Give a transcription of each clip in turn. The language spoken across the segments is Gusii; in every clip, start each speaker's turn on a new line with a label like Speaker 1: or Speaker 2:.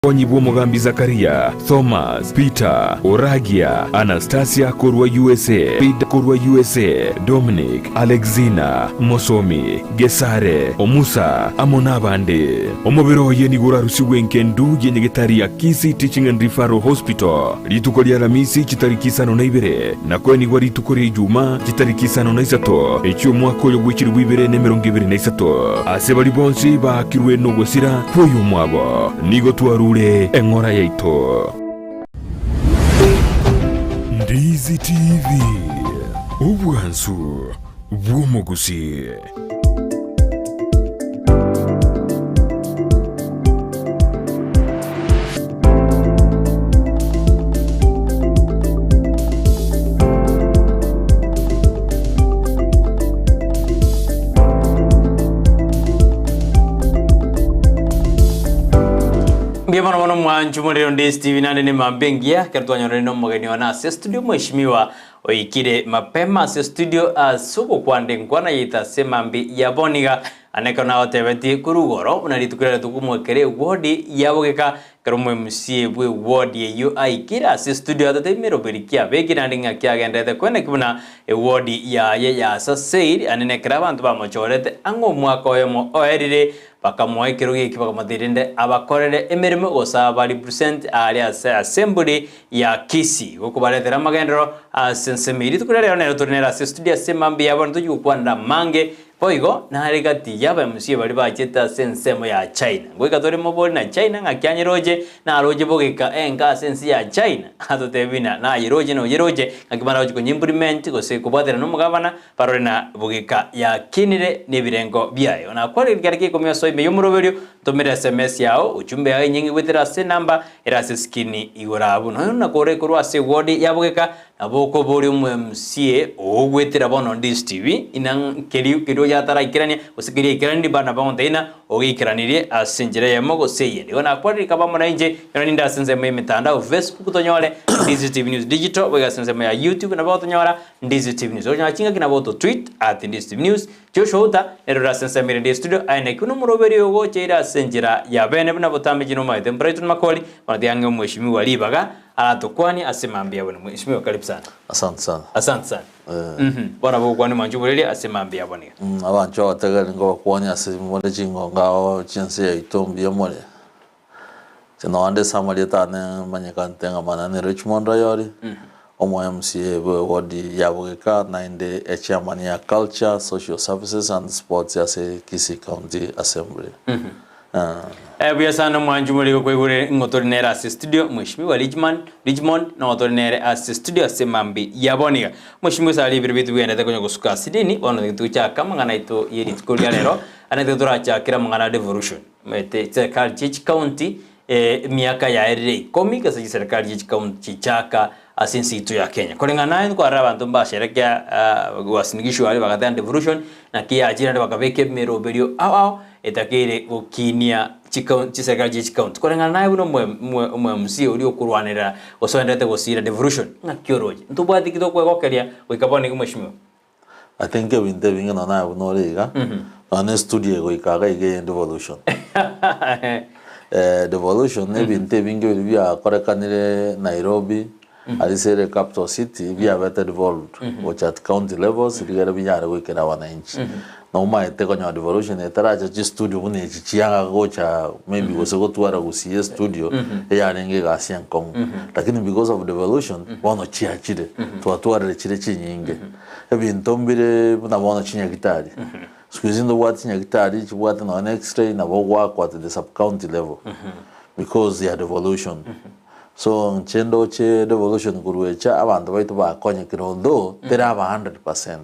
Speaker 1: Obokonyi bw'omogambi Zakaria, Thomas, Peter, Oragia, Anastasia korwa usa, Peter korwa usa, Dominic, Alexina, Mosomi, Gesare, Omusa, amo nabande. Omobere oye nigo orarusigwe engendu y'enyegetari ya Kisii Teaching and Referral Hospital rituko ria Alamisi chitariki isano na ibere, na koenigwa rituko ria Ijumaa chitariki isano na isato echi'omwaka oyo bwe chilifu ibere na emerongo ebere na isato. Ase baria bonsi baakirwe nogosira kw'oyomwabo, nigo twarure eng'ora yaito. Ndizi TV, obwansu bw'omogusii.
Speaker 2: Mbuya mono mono mwanchu morero ndi Steve nande ne mambia engiya ekero twanyorire na omogeni one ase studio mheshimiwa oikire mapema ase studio ase ogokwanda enkwana yaito ase mambia ya bono iga Ane ekero nagotebetie korwa igoro, buna rituko riria tokomoekera ewodi ya bogeka, ekero omoMCA bw'ewodi eyio aikire ase estudio atatebie meroberi ki abekire naende ng'aki agenderete koeneki buna ewodi yaye yasaseiri, ane nekero abanto bamochorete ang'e omwaka oyomo oerire, bakamoa ekerogo eki bakamotebia rende abakorere emeremo gose abarepresent aaria ase assembly ya Kisii, gokobaretera amagenderero ase ensemo eyio. Rituko riria rero nero tore nere ase estudio ase mambia ya bono tochia gokwanera amange Boigo nare gati y'abaMCA baria bachete ase ensemo ya China. Ngoika tore mobori na China ng'aki anyeroche, naroche bogeka enka ase ense ya China. Atotebie buna nayeroche noyeroche, ng'aki baragochi konye implement gose kobwaterana nomogabana barore na bogeka yakinire nebirengo biaye. Nakwarire kera kia ikomi osoe ime y'omoroberio, ntomere sms yao, ujumbe yao enyinge goetera ase enamba ere ase eskrini igoro abwo. Nonya nakore korwa ase eward ya bogeka Nabo okoboria omoMCA oo goetera bono Ndizi TV, inga keria keria oyo ataraikerania gose keria aikeranirie bana bagontebia ng'a ogeikeranirie ase enchera eyemo gose eyende. Igo nakwarire kaba amo nainche, ekero ninde ase ensemo y'emetandao Facebook tonyore Ndizi TV News Digital, boigo ase ensemo ya YouTube nabo otonyora Ndizi TV News. Okonyora chingaki nabo oto tweet at Ndizi TV News, Joshua Outa nere ore ase ensemo erende y'estudio, aye naki buna omoroberi oyo ogocha ere ase enchera ya bene buna botambe inche nomaete Brighton Makori, bono tiga ng'e omweshimiwa ribaga Aratokwanie ase mambia abone. Mheshimiwa karibu sana.
Speaker 3: Asante sana.
Speaker 2: Asante sana.
Speaker 3: Eh.
Speaker 2: Bono abogokwania mwanche oboreria ase mambia abone.
Speaker 3: Mm, abanchwa abategereri nkobakwania ase more chingongo ao chi'ense yaito mbuya more. Inche nonya ase amarieta ane manyekante ng'a Manene ne Richmond Rayori, omo MCA bwe ward ya Bogeka naende echairman ya Culture, Social Services and Sports ase Kisii County Assembly.
Speaker 2: Buya sana omwanchi omoriko kwaigure ng'o tore nere ase studio Mheshimiwa Richman Richmond noo tore nere ase studio ase mambi ya bono iga. Mheshimiwa ase aria ebiro biaito bigenderete konya gosuka ase dini bono nigo togochaka amang'ana aito ye rituko ria rero ande nigo torachakere amang'ana a devolution. Omanyete chiserikali chie chicounty emiaka yaerire ikomi gose chiserikali chie chicounty chichaka ase ense yaito ya Kenya. Koreng'ana naye nkwarora abanto mbasherekea Uasin Gishu aria bagateba devolution naki yachire naende bakabeka emeroberio ao ao etakeire gokinia chikau chiserikali chie chikaunti. Koreng'ana naye buna omo omo omo MCA oria okorwanerera gose oenderete gosira devolution, ng'aki oroche? Ntobwati ki tokwegokeria goika bono iga mweshimiwa?
Speaker 3: I think ebinto ebinge nonya naye buna ore iga, nonya na estudio egoika iga iga eye devolution. Devolution na ebinto ebinge biria biakorekanire Nairobi, aria ase ere capital city, biabete devolved gocha at county levels rigere binyare goikera abananchi. Na omaete konyora devolution etaracha chistudio buna echi chianga gocha maybe gose gotwara gusii estudio eyarenge egasi enkong'u. Lakini because of devolution bono chiachire, twatwarire chire chinyinge. Ebinto mbire buna bono chinyagitari, siku hizi ntobwate chinyagitari chibwate nonya na x-ray nabo ogoakwa at the sub county level because ya devolution. So inche ndoche devolution korwa echa abanto baito bakonyekire although teraba 100%,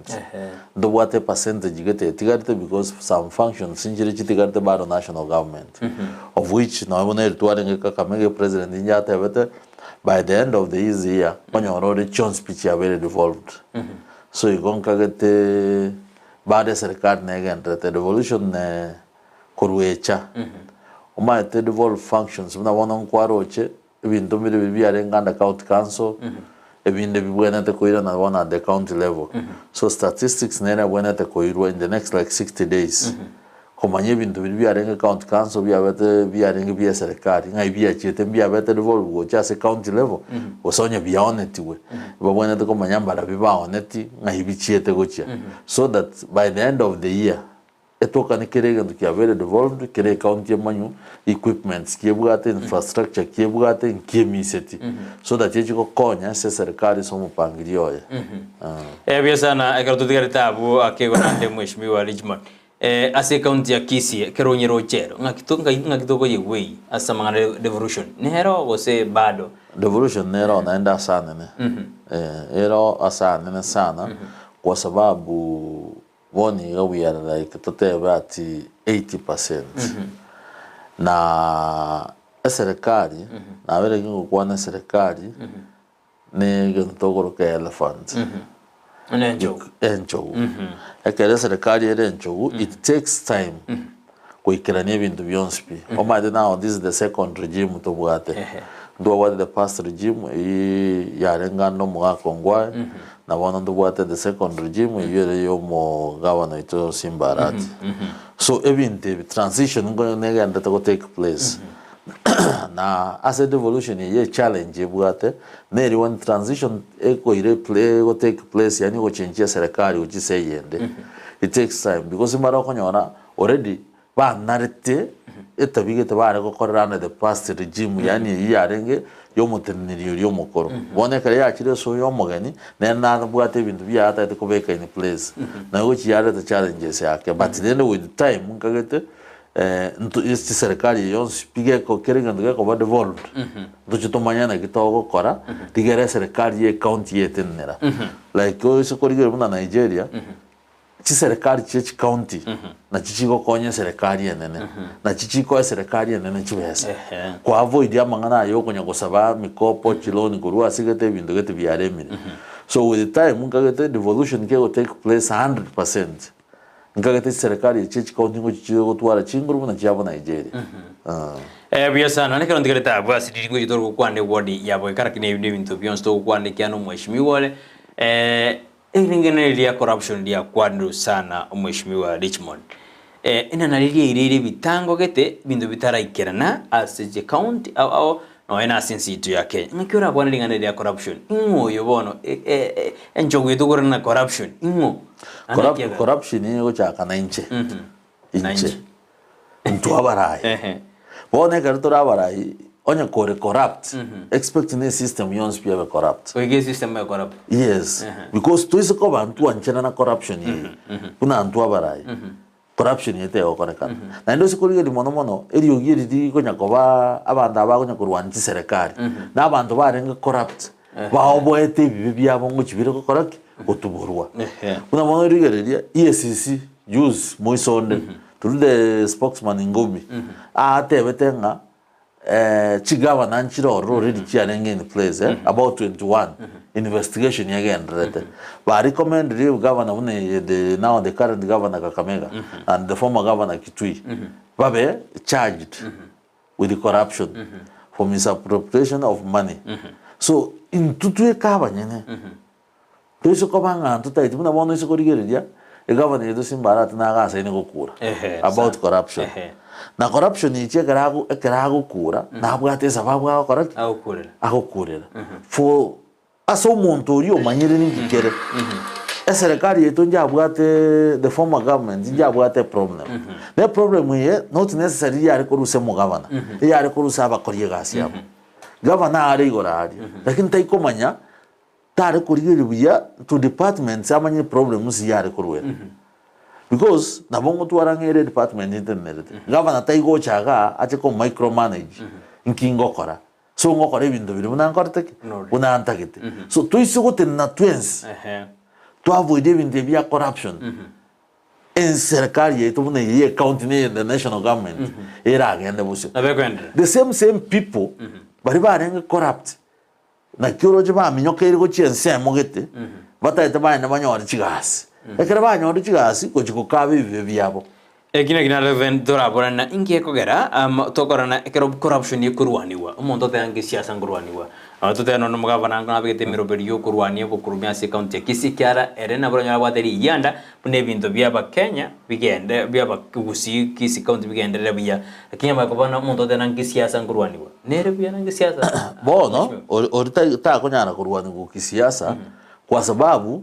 Speaker 3: ntobwate epercentage gete etigarete because some functions nchire chitigarete bado national government of which nonya buna eri twarenge Kakamega epresident inche atebete by the end of the year onyore ore chionsi pi chiabeire devolved. So igo nkagete bado eserikari negenderete devolution korwa echa. Omanyete devolved functions buna bono nkwaroche ebinto mbire biria biarenge under county council, ebinde bibwenerete koirana bono at the county level. So statistics nere ebwenerete koirwa in the next like 60 days. Komanya ebinto biria biarenge county council biabete biarenge bia eserekari ng'ai biachiete mbiabete devolved gocha ase county level gose onye biaonetigwe babwenerete komanya mbarabio baoneti ng'ai bichiete gochia so that by the end of the year etokane kera egento kiabeire devolved kera ecounty emanyu equipments kiebwate infrastructure kiebwate nkiemiseti so that echi gokonya ase eserekari ase omopangirio oye.
Speaker 2: Ebuya sana ekero totigarete abwo akegwa naende mweshimiwa Richmond. Ase ecounty ya Kisii ekero onye roche ero ng'aki to ngai ng'aki tokoyegwa eyio ase amang'ana ya devolution nero gose bado?
Speaker 3: Devolution nero naende ase anene eh, ero ase anene sana kwa sababu bono iga we are like totebe ati 80% na eserekari nabere gingokwana eserekari ne egento tokoroka elephant.
Speaker 2: Buna enchogu.
Speaker 3: Enchogu. Ekero eserekari ere enchogu, it takes time goikerania ebinto bionsi pi. Omanyete now this is the second regime tobwate.
Speaker 2: Ehe.
Speaker 3: Ntwabwate the first regime eyio yarenge ande omogaka Ongwae, na bono ntobwate the second regime eyio ere ya omogavana oito Simba Arati. So ebinto ebi transition nko negenderete go take place. Na ase devolution eye echallenge ebwate neri when transition ekoire play ego take place yaani ogochenchia eserekari gochia ase eyende it takes time because mbare okonyora already banarete etabia gete bare gokorera under the past regime yaani eyio yarenge ya omoteneneri oria omokoro. Bono ekero yachire ase oyo omogeni nere nabwate ebinto biaye atagete kobeka in place naye gochia yareta challenges ake but rende with time nkagete Nto chiserikari eye yonsi pi geko kera egento gekoba devolved, ntoche tomanye naki togokora, rigere eserikari ye ecounty yetenenera. Like ase korigereria buna Nigeria, chiserikari chie chicounty nachi chigokonya eserikari enene, nachi chikoa eserikari enene chibesa.
Speaker 2: Ehe.
Speaker 3: Ko avoid amang'ana aya okonya gosaba mikopo, chiloni korwa ase gete ebinto gete biaremire. So with time nkagete devolution kego take place 100%. Nkagete chiserekari echi chikaunti ngochia chire gotwara chinguru buna chiabo Nigeria.
Speaker 2: Eh, buya sana nekero ntigarete abwo ase riringo eri tore gokwana eward ya Boika lakini ebi nebinto bionsi togokwana ekiagera omweshimiwa ore eh, ering'ana eri ria corruption riakwanirwe sana omweshimiwa Richmond. Eh, inana riria eire ebitango gete ebinto bitaraikerana ase chikaunti ao ao nonya na ase ense yaito ya Kenya. Ng'aki orakwane ring'ana eri ria corruption? Ing'o oyo bono enchogu etokorana na corruption ing'o?
Speaker 3: Corrup- Corruption egochaka na inche.
Speaker 2: Na
Speaker 3: Inche.
Speaker 2: inche.
Speaker 3: Intwe abarai.
Speaker 2: Ehe.
Speaker 3: Bono ekero tore abarai, onye kore corrupt, expect ne system yonsi pi ebe corrupt.
Speaker 2: Goika esystem ebe corrupt.
Speaker 3: Yes. Because toise koba ntwanchera na corruption eye, buna intwe abarai. Corruption eye tegokorekana. Naende ase korigereria mono mono, eriogi eri rikonya koba abanto aba bakonya korwania chiserekari, na abanto barenge corrupt, baoboete ebibe biabo ngochi bire gokora ki? Gotuborwa.
Speaker 2: Ehe.
Speaker 3: Buna bono rigereria, EACC juzi moiso onde, through the spokesman Ngobi, atebete ng'a Chigavana nchire ororo already chiarenge in place eh, about 21 investigation yagendererete. Ba recommendire governor buna eye the now the current governor Kakamega and the former governor Kitui babe charged with corruption for misappropriation of money. So intwe tweka abanyene Toise koba ng'a ntotaeti buna bono oise korigereria, egavana yaito Simba Arati nagasaine gokura
Speaker 2: Ehe,
Speaker 3: about
Speaker 2: sana.
Speaker 3: corruption.
Speaker 2: Ehe.
Speaker 3: Na corruption echi ekero ago ekero agokura, nabwate esababu agokora ki?
Speaker 2: Agokurera.
Speaker 3: Agokurera. For ase omonto oria omanyire ninki kere, eserekari yaito njabwate the former government njabwate eproblem. Na eproblem eye not necessarily yare korwa ase omogavana, eyare korwa ase abakori egasi abo. Gavana are igoro aria, lakini taikomanya Tare korigereria buya to departments amanye problems yare korwera because nabo ngotwara ng'a ere department ntenenerete gavana taigocha igaa ache ko micromanage nki ngokora so ngokora ebinto biria buna nkorete ki
Speaker 2: Nore.
Speaker 3: buna ntagete so toise gotenena twensi
Speaker 2: Ehe.
Speaker 3: twavoid ebinto ebi bia corruption enserekari yaito buna eye ye county na eye the national government eragende bosio
Speaker 2: Nabo ekoenderera.
Speaker 3: the same same people baria barenge corrupt Naki oroche baminyokeire gochia ensemo gete, batagete bagende banyore chigasi. Ekero banyorire chigasi, gochia gokaba ebibe biabo.
Speaker 2: Eki naki naro toraborane inki gekogera tokorana ekero corruption ekorwaniwa, omonto oteba ng'a esiasa nkorwaniwa, nabo totebe nonya omogabana nabegete emeroberi ya okorwania obokurume ase ecounty ya Kisii ekiara ere nabo oranyore abwate riyianda buna ebinto bia abakenya bigende bia abagusii Kisii county bigenderere buya, lakini amanye koba buna omonto oteba ng'a esiasa nkorwaniwa, nere buya nanga esiasa?
Speaker 3: Bono ori takonyara korwaniwa kisiasa kwa sababu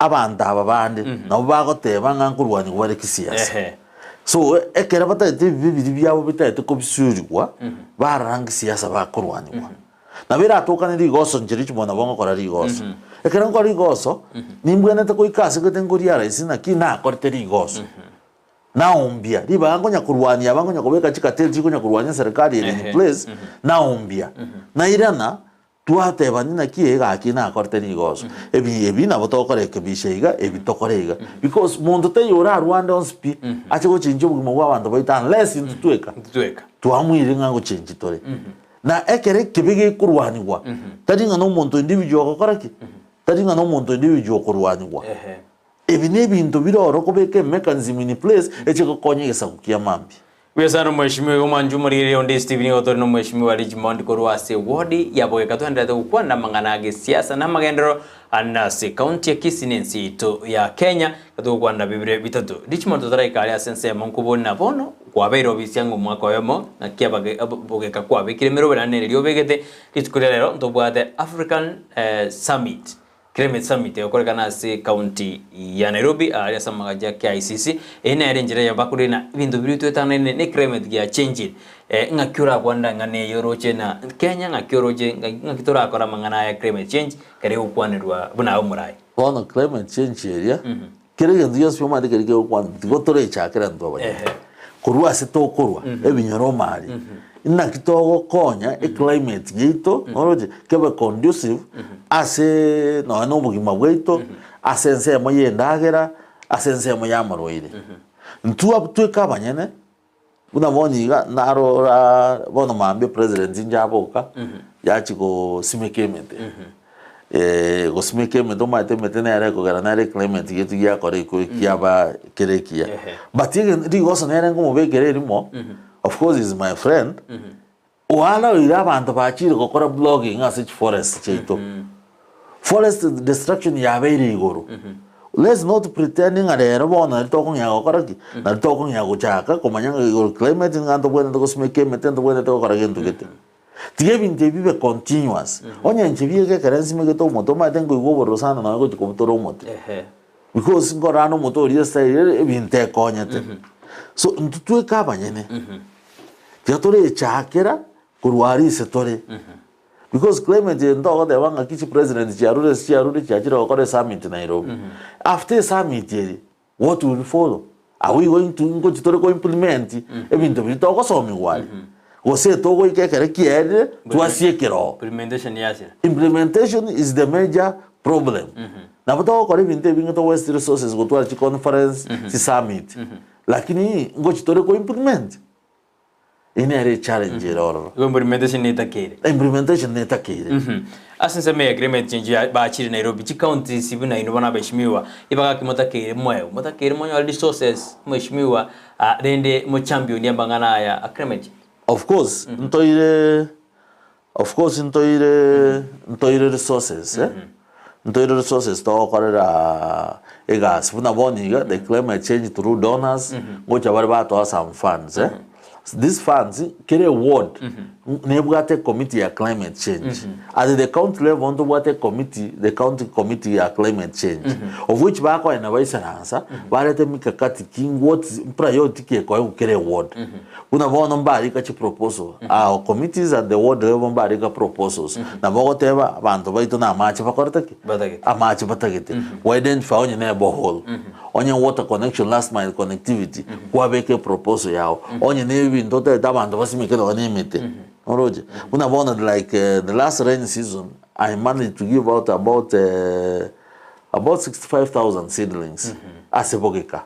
Speaker 3: Abanto aba bande nabo bagoteba ng'a nkorwanigwa bare kisiasa. So ekero batagete ebibe biria biabo bitagete kobisiorigwa, barora ng'a siasa bakorwanigwa. Nabo eratokane rigoso inche Richmond nabo ngokora rigoso. Ekero nkora rigoso, nimbwenerete goika ase gete nkoria rahisi naki nakorete rigoso. Naombia, ribaga nkonya korwania aba nkonya kobeka chikateli chikonya korwania eserekari ere in place, naombia. Nairana, Twatebani naki egaki nakorete rigoso, ebi ebi nabo togokora ekebisha iga, ebi tokore iga. Because monto taiyo orarwande onsi pi, ache gochenchia obogima bwa abanto baito unless intwe tweka
Speaker 2: Intwe tweka.
Speaker 3: twamoirire ng'a ngochenchi tore. Na ekero ekebe gekorwanigwa, tari ng'a na omonto individual ogokora ki? Tari ng'a na omonto individual okorwanigwa.
Speaker 2: Ehe.
Speaker 3: Ebi na ebinto bire oro kobeka emechanism in place eche gokonya egesaku kia mambia.
Speaker 2: Buya sana omweshimiwa igo mwanche omorigereria onde Stephen igo tore nomweshimiwa Richmond korwa ase ward ya Bogeka twenderete gokwana amang'ana agesiasa na amagenderero ande ase county ya Kisii na ense yaito ya Kenya togokwana bibire bitato Richmond totaraika aria ase ensemo nkobori na bono kwabeire obisi ang'e omwaka oyomo naki abage Bogeka kwabekire emeroberi naende nerio obegete rituko ria rero ntobwate African summit Climate Summit egokorekana ase ekaunti ya Nairobi aaria ase amagacho ya KICC. Eye nere enchera ya bakorina ebinto biria twetanaine ne climate gia changing. Eh, ng'aki orakwanera ng'a neye oroche na Kenya ng'aki oroche ng'aki torakore amang'ana aya climate change ekero egokwanerwa buna aye omorai.
Speaker 3: Bono climate change eria, kera egento gionsi pi omanyete keria kegokwanwa tigo torechakera intwe abanyene. Korwa ase tokorwa, ebinyoro ime aria, inaki togokonya eclimate yaito noroche kebe conducive ase nonya na obogima bwaito, ase ensemo ya endagera, ase ensemo ya amarwaire. Intwe abwo tweka abanyene, buna bono iga narora bono mambia president inche aboka, yachia gosimeka emete. Gosimeka emete omanyete emete nere ekogera nere eclimate gete giakora iko kiaba kere ekiya. But ege rigoso nere nkomobekera erimo, of course he is my friend, oaraoire abanto bachire gokora blogging ase chiforest chiaito. Forest destruction yabeire igoro. Let's not pretend ng'a rero bono nari tokong'ea gokora ki? Nari tokong'ea gochaka komanya ng'a igoro climate ng'a ntobwenerete gosimeka emete ntobwenerete gokora gento gete. Tiga ebinto ebi bibe continuous. Onye inche bieka ekero nsimegete omote, omanyete nkoigwa obororo sana nonya gochia kobutora omote. Because nkorora ande omote oria estyle ere ebinto ekonyete. So intwe tweka abanyene, tiga torechakera korwa aria ase tore. Because climate eye ntogoteba ng'aki chipresident chiarure ase chiarure chiachire gokora esummit Nairobi. After esummit eria, What will follow? Are we going to ngochi tore ko implement ebinto biria togosomigwa aria? Gose togoika ekere kiaerire twasiekera oo?
Speaker 2: Implementation yasira.
Speaker 3: Implementation is the major problem. Nabo togokora ebinto ebinge to waste resources gotwara chi conference, chi summit. Lakini ngochi tore ko implement? Eyio nere echallenge ere ororo.
Speaker 2: Igo implementation netakeire.
Speaker 3: Implementation netakeire.
Speaker 2: Ase ensemo ya climate change ya bachire Nairobi, chicounties buna inwe bono abaheshimiwa, ibagaki motakeire moegwe, motakeire monyore resources mheshimiwa, ah, rende mochampionie amang'ana aya a climate change.
Speaker 3: Of course ntoire of course ntoire ntoire resources eh, ntoire resources togokorera egasi buna bono iga the climate change through donors ngocha bare batoa some funds eh. These funds kera eward nebwate ecommittee ya climate change at the county level ntobwate ecommittee the county committee ya climate change of which bakoenda baisaransa barete mikakati ki what priority ki ekoegwa kera eward. Buna bono mbarika chiproposal, our committees at the ward level mbarika proposals, nabo ogoteba abanto baito na amache bakorete ki?
Speaker 2: Batagete.
Speaker 3: Amache batagete. Gwa identify onye ne borehole, onye water connection, last mile connectivity, kwabeka eproposal yao. Onye ne ebinto otagete abanto basimeke nonya na emete, oroche? Buna bono like the last rainy season, I managed to give out about about 65,000 seedlings ase bogeka.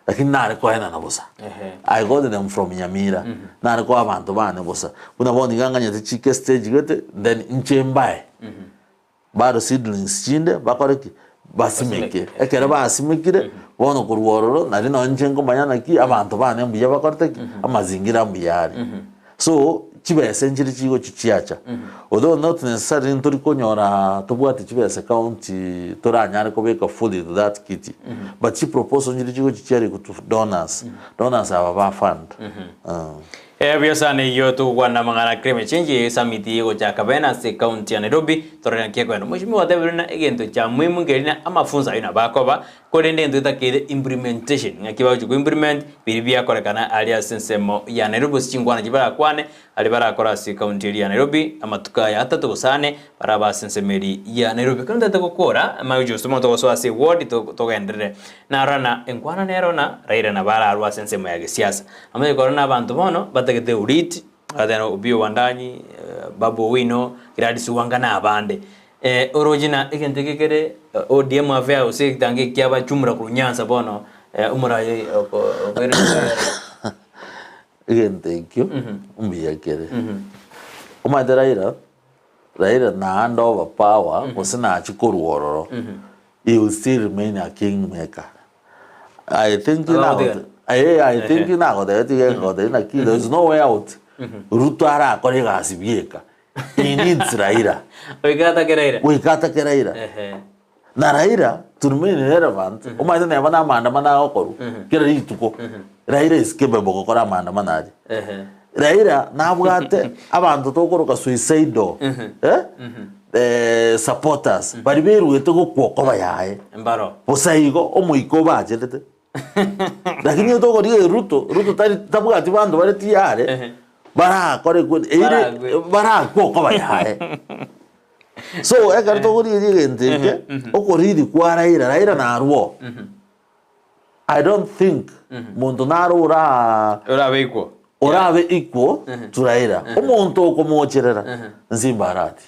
Speaker 3: Lakini nare koenana bosa. I got them from Nyamira. Nare koa abanto bane bosa. Buna bono iga nganyete chike stage gete, then inche mbae. Bado seedlings chinde bakore ki? Basimeke. Ekero basimekire, bono korwa ororo, nario nonye inche nkomanya naki abanto bane mbuya bakorete ki? Amazingira mbuya are. So, chibesa nchire chigochi chiacha. Although not necessarily ntori konyora tobwate chibesa county toranyare kobeka fully to that kitty, but chiproposal nchire chigochi chiarikwa to donors, donors aba ba fund.
Speaker 2: Ebuya sana eyio togokwana amang'ana climate change eye summit egochaka bene ase county ya Nairobi torore naki ekoenda. Mheshimiwa gwatebire buna egento kia muhimu nkeri na amafunzo ayio nabo akoba korende egento getakeire implementation ng'aki bagochi ko implement biria biakorekana aria ase ensemo ya Nairobi gose chinkwana chiria barakwane aria barakore ase county eria ya Nairobi amatuko aya atato gose ane barabe ase ensemo eria ya Nairobi. Ekero ntagete gokora amaicho gose omonto ogosoa ase eward togenderere narora na enkwana nero na Raila nabo ararwe ase ensemo ya gesiasa. Amanye korora na abanto bono batagete uriti, bateba Opiyo Wandanyi, Babu Owino, Gladys Wanga na abande. Oroche na egento eke kere ODM affair gose egetango eke kiaba chumura korwa Nyanza bono omoraai okoirana
Speaker 3: Egento ekio mbuya kere. Omanyete Raila, Raila naende over power gose nachie korwa ororo, he will still remain a king maker. I think
Speaker 2: Abagotigana.
Speaker 3: Eh, I think nagotebeti iga nkogotebi naki there is no way out. Ruto arakore egasi bieka. He needs Raila.
Speaker 2: Goika atake Raila.
Speaker 3: Goika atake Raila.
Speaker 2: Ehe.
Speaker 3: Na Raila to remain relevant, omanyete neba na amaandamano agokorwa kera rituko. Raila is capable gokora amaandamano aria.
Speaker 2: Ehe.
Speaker 3: Raila nabwate abanto tokoroka suicidal eh, eh, supporters baria beruete gokwa okoba yaye.
Speaker 2: Mbaro.
Speaker 3: Bosa igo omoika obacherete. Lakini onye tokorigia Ruto, Ruto tari tabwati banto bare tiyare
Speaker 2: Ehe.
Speaker 3: barakore kwe eire
Speaker 2: Barakwe.
Speaker 3: barakwe okoba yaye. So ekero tokorigeria egento eke, okoriri kwa Raila, Raila narwo. I don't think monto naro oraa
Speaker 2: Orabe equal.
Speaker 3: orabe equal to Raila. Omonto okomocherera Nsimba Arati.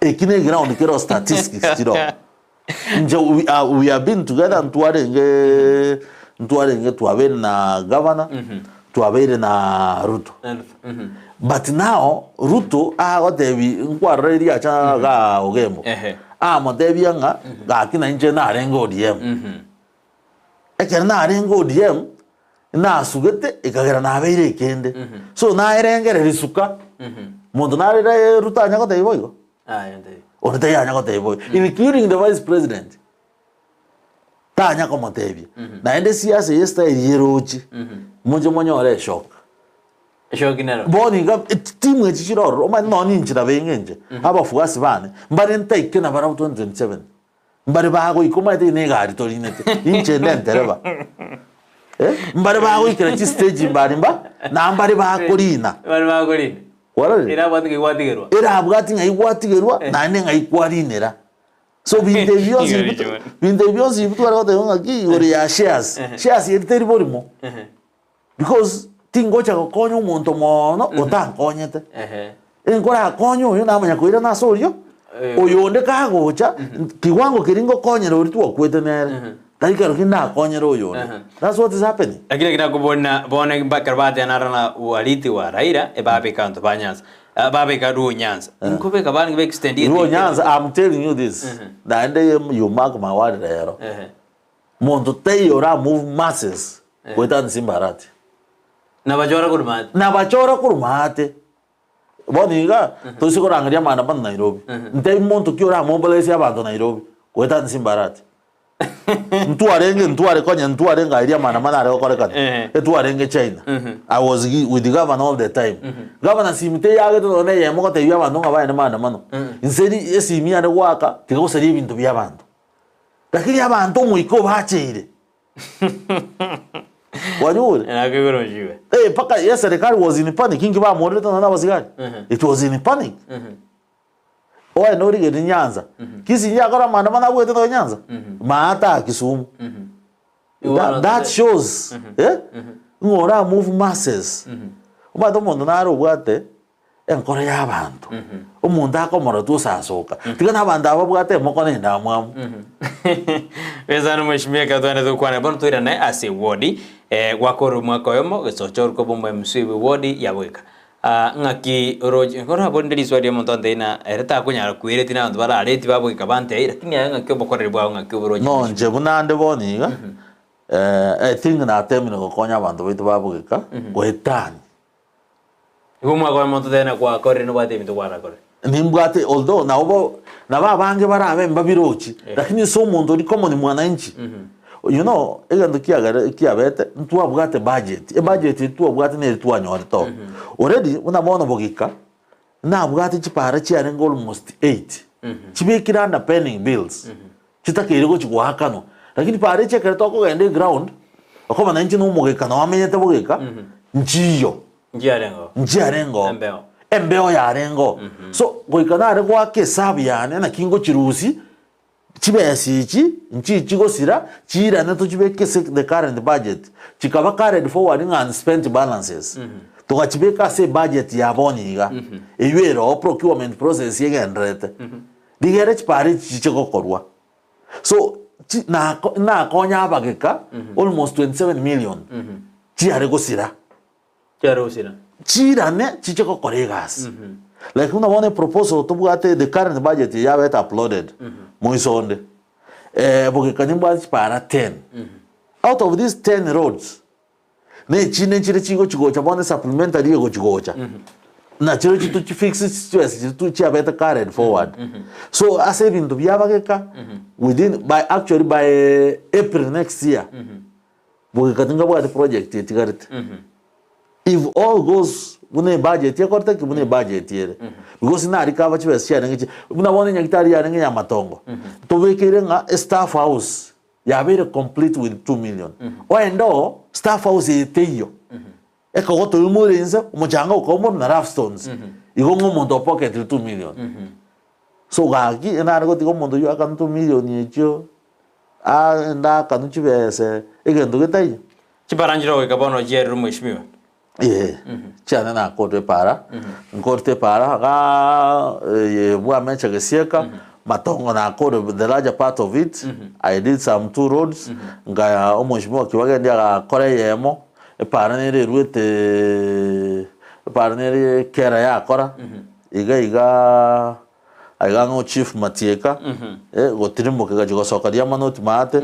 Speaker 3: Eki ne eground kero statistics chiroo. Inche we are, we have been together ntwarenge ntwarenge twabeire na governor twabeire na Ruto. But now Ruto agotebi nkwarora eria acha ga Ogembo.
Speaker 2: Ehe.
Speaker 3: Amotebia ng'a gaki na inche narenge ODM. Ekero narenge ODM, nasugete ekagera nabeire ekende. So naerengereria suka, monto narere Ruto anya gotebia boigo?
Speaker 2: Aye ntebi.
Speaker 3: Onde taiyo anya gotebia boigo. Including the vice president, tanya komotebia. Naende siasa eye style eroche, moche monyore eshock.
Speaker 2: Eshoki nero.
Speaker 3: Bono iga timu echi chire ororo, omanye nonye inche nabo eng'enche, abafuasi bane, mbare ntaike nabarabwo 2027, mbare bagoika omanyete eye na egari torinete, inche inde entereba, eh, mbare bagoikera chistage mbari mba, na mbare bakorina.
Speaker 2: Mbare bakorina.
Speaker 3: Kwarorire?
Speaker 2: Erabwate ng'ai gwatigerwa.
Speaker 3: Erabwati ng'ai gwatigerwa, naende ng'ai kwarinera. So binto ebi bionsi
Speaker 2: Igo
Speaker 3: ebi
Speaker 2: richo.
Speaker 3: binto ebi bionsi ebi tware goteba ng'aki igoro ya shares, shares eri teri borimo. Because tingocha gokonya omonto moono otankonyete.
Speaker 2: Ehe.
Speaker 3: Nkorakonye oyo namanya koirana ase orio,
Speaker 2: Eh.
Speaker 3: oyo onde kagocha, kiwango keria ngokonyera oria twakwete nere, tari kero ki ndakonyere oyo onde.
Speaker 2: Aha.
Speaker 3: That's what is happening.
Speaker 2: Lakini ekero nakobona bono ekero bateba naro na ualiti wa Raila, ebabeka abanto ba Nyanza, Ah, babeka Luo Nyanza. Nkobeka barenge ba extend
Speaker 3: Luo Nyanza, I'm telling you this, naende you mark my word rero,
Speaker 2: Ehe.
Speaker 3: Monto taiyo ora move masses goetania Simba Arati.
Speaker 2: Nabachora korwa maate.
Speaker 3: Nabachora korwa maate. Bono iga toise korangeria amaandamano Nairobi. Ntebi monto ki ora mobilize abanto Nairobi goetania Simba Arati. Ntwarenge ntware konya ntwarenge aria amaandamano are gokorekana. Etwarenge China. I was with the governor all the time. Governor simi teyagete nonya na eyemo gotebia abanto ng'a baende maandamano. Inse ri esimi yane goaka tiga gosaria ebinto bia abanto. Lakini abanto omoika obacheire. Kwanyure?
Speaker 2: Nakoigoro nchiwe.
Speaker 3: Eh, mpaka ye serikali was in panic inki bamorerete nonya na abasigari. It was in panic. Oye norigereria Nyanza. Kisii yakora amaandamano abwete nonya Nyanza. Maata Kisumu. That, that shows eh, ng'a ora move masses. Omanyete omonto nare obwate Enkoro y'abanto, omonto akomorotwa osasoka, tiga nabanto aba babwate emoko na endamwamu.
Speaker 2: Besana mheshimiwa ekero twaendete gokwana bono toirane ase eward eh, gwakora omwaka oyomo gesocha orokwa bwa omo MC bwe ward ya Boika. Ah, ng'aki oroche, korabonde riswali ria omonto antebie na ere takonyara kweretia na abanto barareti baboika bantebie, lakini aye ng'aki obokoreri bwao ng'aki oboroche
Speaker 3: No
Speaker 2: mheshimiwa.
Speaker 3: inche buna ande bono iga, I think natemire gokonya abanto baito babogeka goetania.
Speaker 2: Igo omwaka oyomo totebe na gwakorire nobwate ebinto gwarakore.
Speaker 3: Nimbwate although nabo bo nabo abange barabe mbabirochi lakini ase omonto oria common mwananchi you know egento kiagere kiabete ntwabwate budget, ebudget eye twabwate nere twanyorete oo. Already buna bono bogika nabwate chipara chiarenge almost eight chibekire under pending bills chitakeire gochi goakanwa lakini para echi ekero tokogenda eground okomanya inche na omogeka noo amenyete bogeka nchiyo.
Speaker 2: Nchiarengeo.
Speaker 3: Nchiarengeo.
Speaker 2: Embeo.
Speaker 3: Embeo yarengeo. So goika nare goaka esabu yane naki ngochirusia, chibesa echi nchichi gosira, chiirane tochibeke ase the current budget. Chikaba carried forward ng'a unspent balances. Togachibeka ase ebudget ya bono iga, eywo ere oo procurement process egendererete. Rigere chipara echi chiche gokorwa. So chi nako nakonya abageka almost 27 million chiare gosira.
Speaker 2: Chiare gosira.
Speaker 3: Chiirane chiche gokora egasi. Like buna bono eproposal tobwate the current budget eye yabete uploaded moiso onde, bogeka nimbwate chipara ten. Out of these ten roads, na echinde nchire chigochi gocha bono esupplementary egochi gocha, nachirochio tochifix chibesa chiria tu chiabete carried forward. So ase ebinto biabageka within by actually by April next year, Bogeka tingabwati project etigarete. If all goes buna ebudget ekorete ki buna ebudget ere. Because nari kaba chibesa chiarenge chi buna bono enyagitari yarenge ya matongo. Tobekeire ng'a estaff house yabeire complete with 2 million. Oende oo staff house eye teiyo. Ekogoto oimoire inse omochanga okaumorwa na rough stones. Igo ng'a omonto opoketire 2 million. So gaki nare gotiga omonto oyio akane 2 million echio. Aende akanwe chibese egento getaiyo.
Speaker 2: Chipara nchire goika bono chierire omweshimiwa.
Speaker 3: Ee, chiane nakorire epara, nkorete epara igaa eye bwamecha gesieka, matongo nakore the larger part of it, I did some two roads, nkaya omweshimiwa Kibagendi agakora eyemo, epara nere erwete epara nere kera yakora, iga igaa. Aiga ng'o chief matieka eh, gotirimboka egachia gosoka riamanoti maate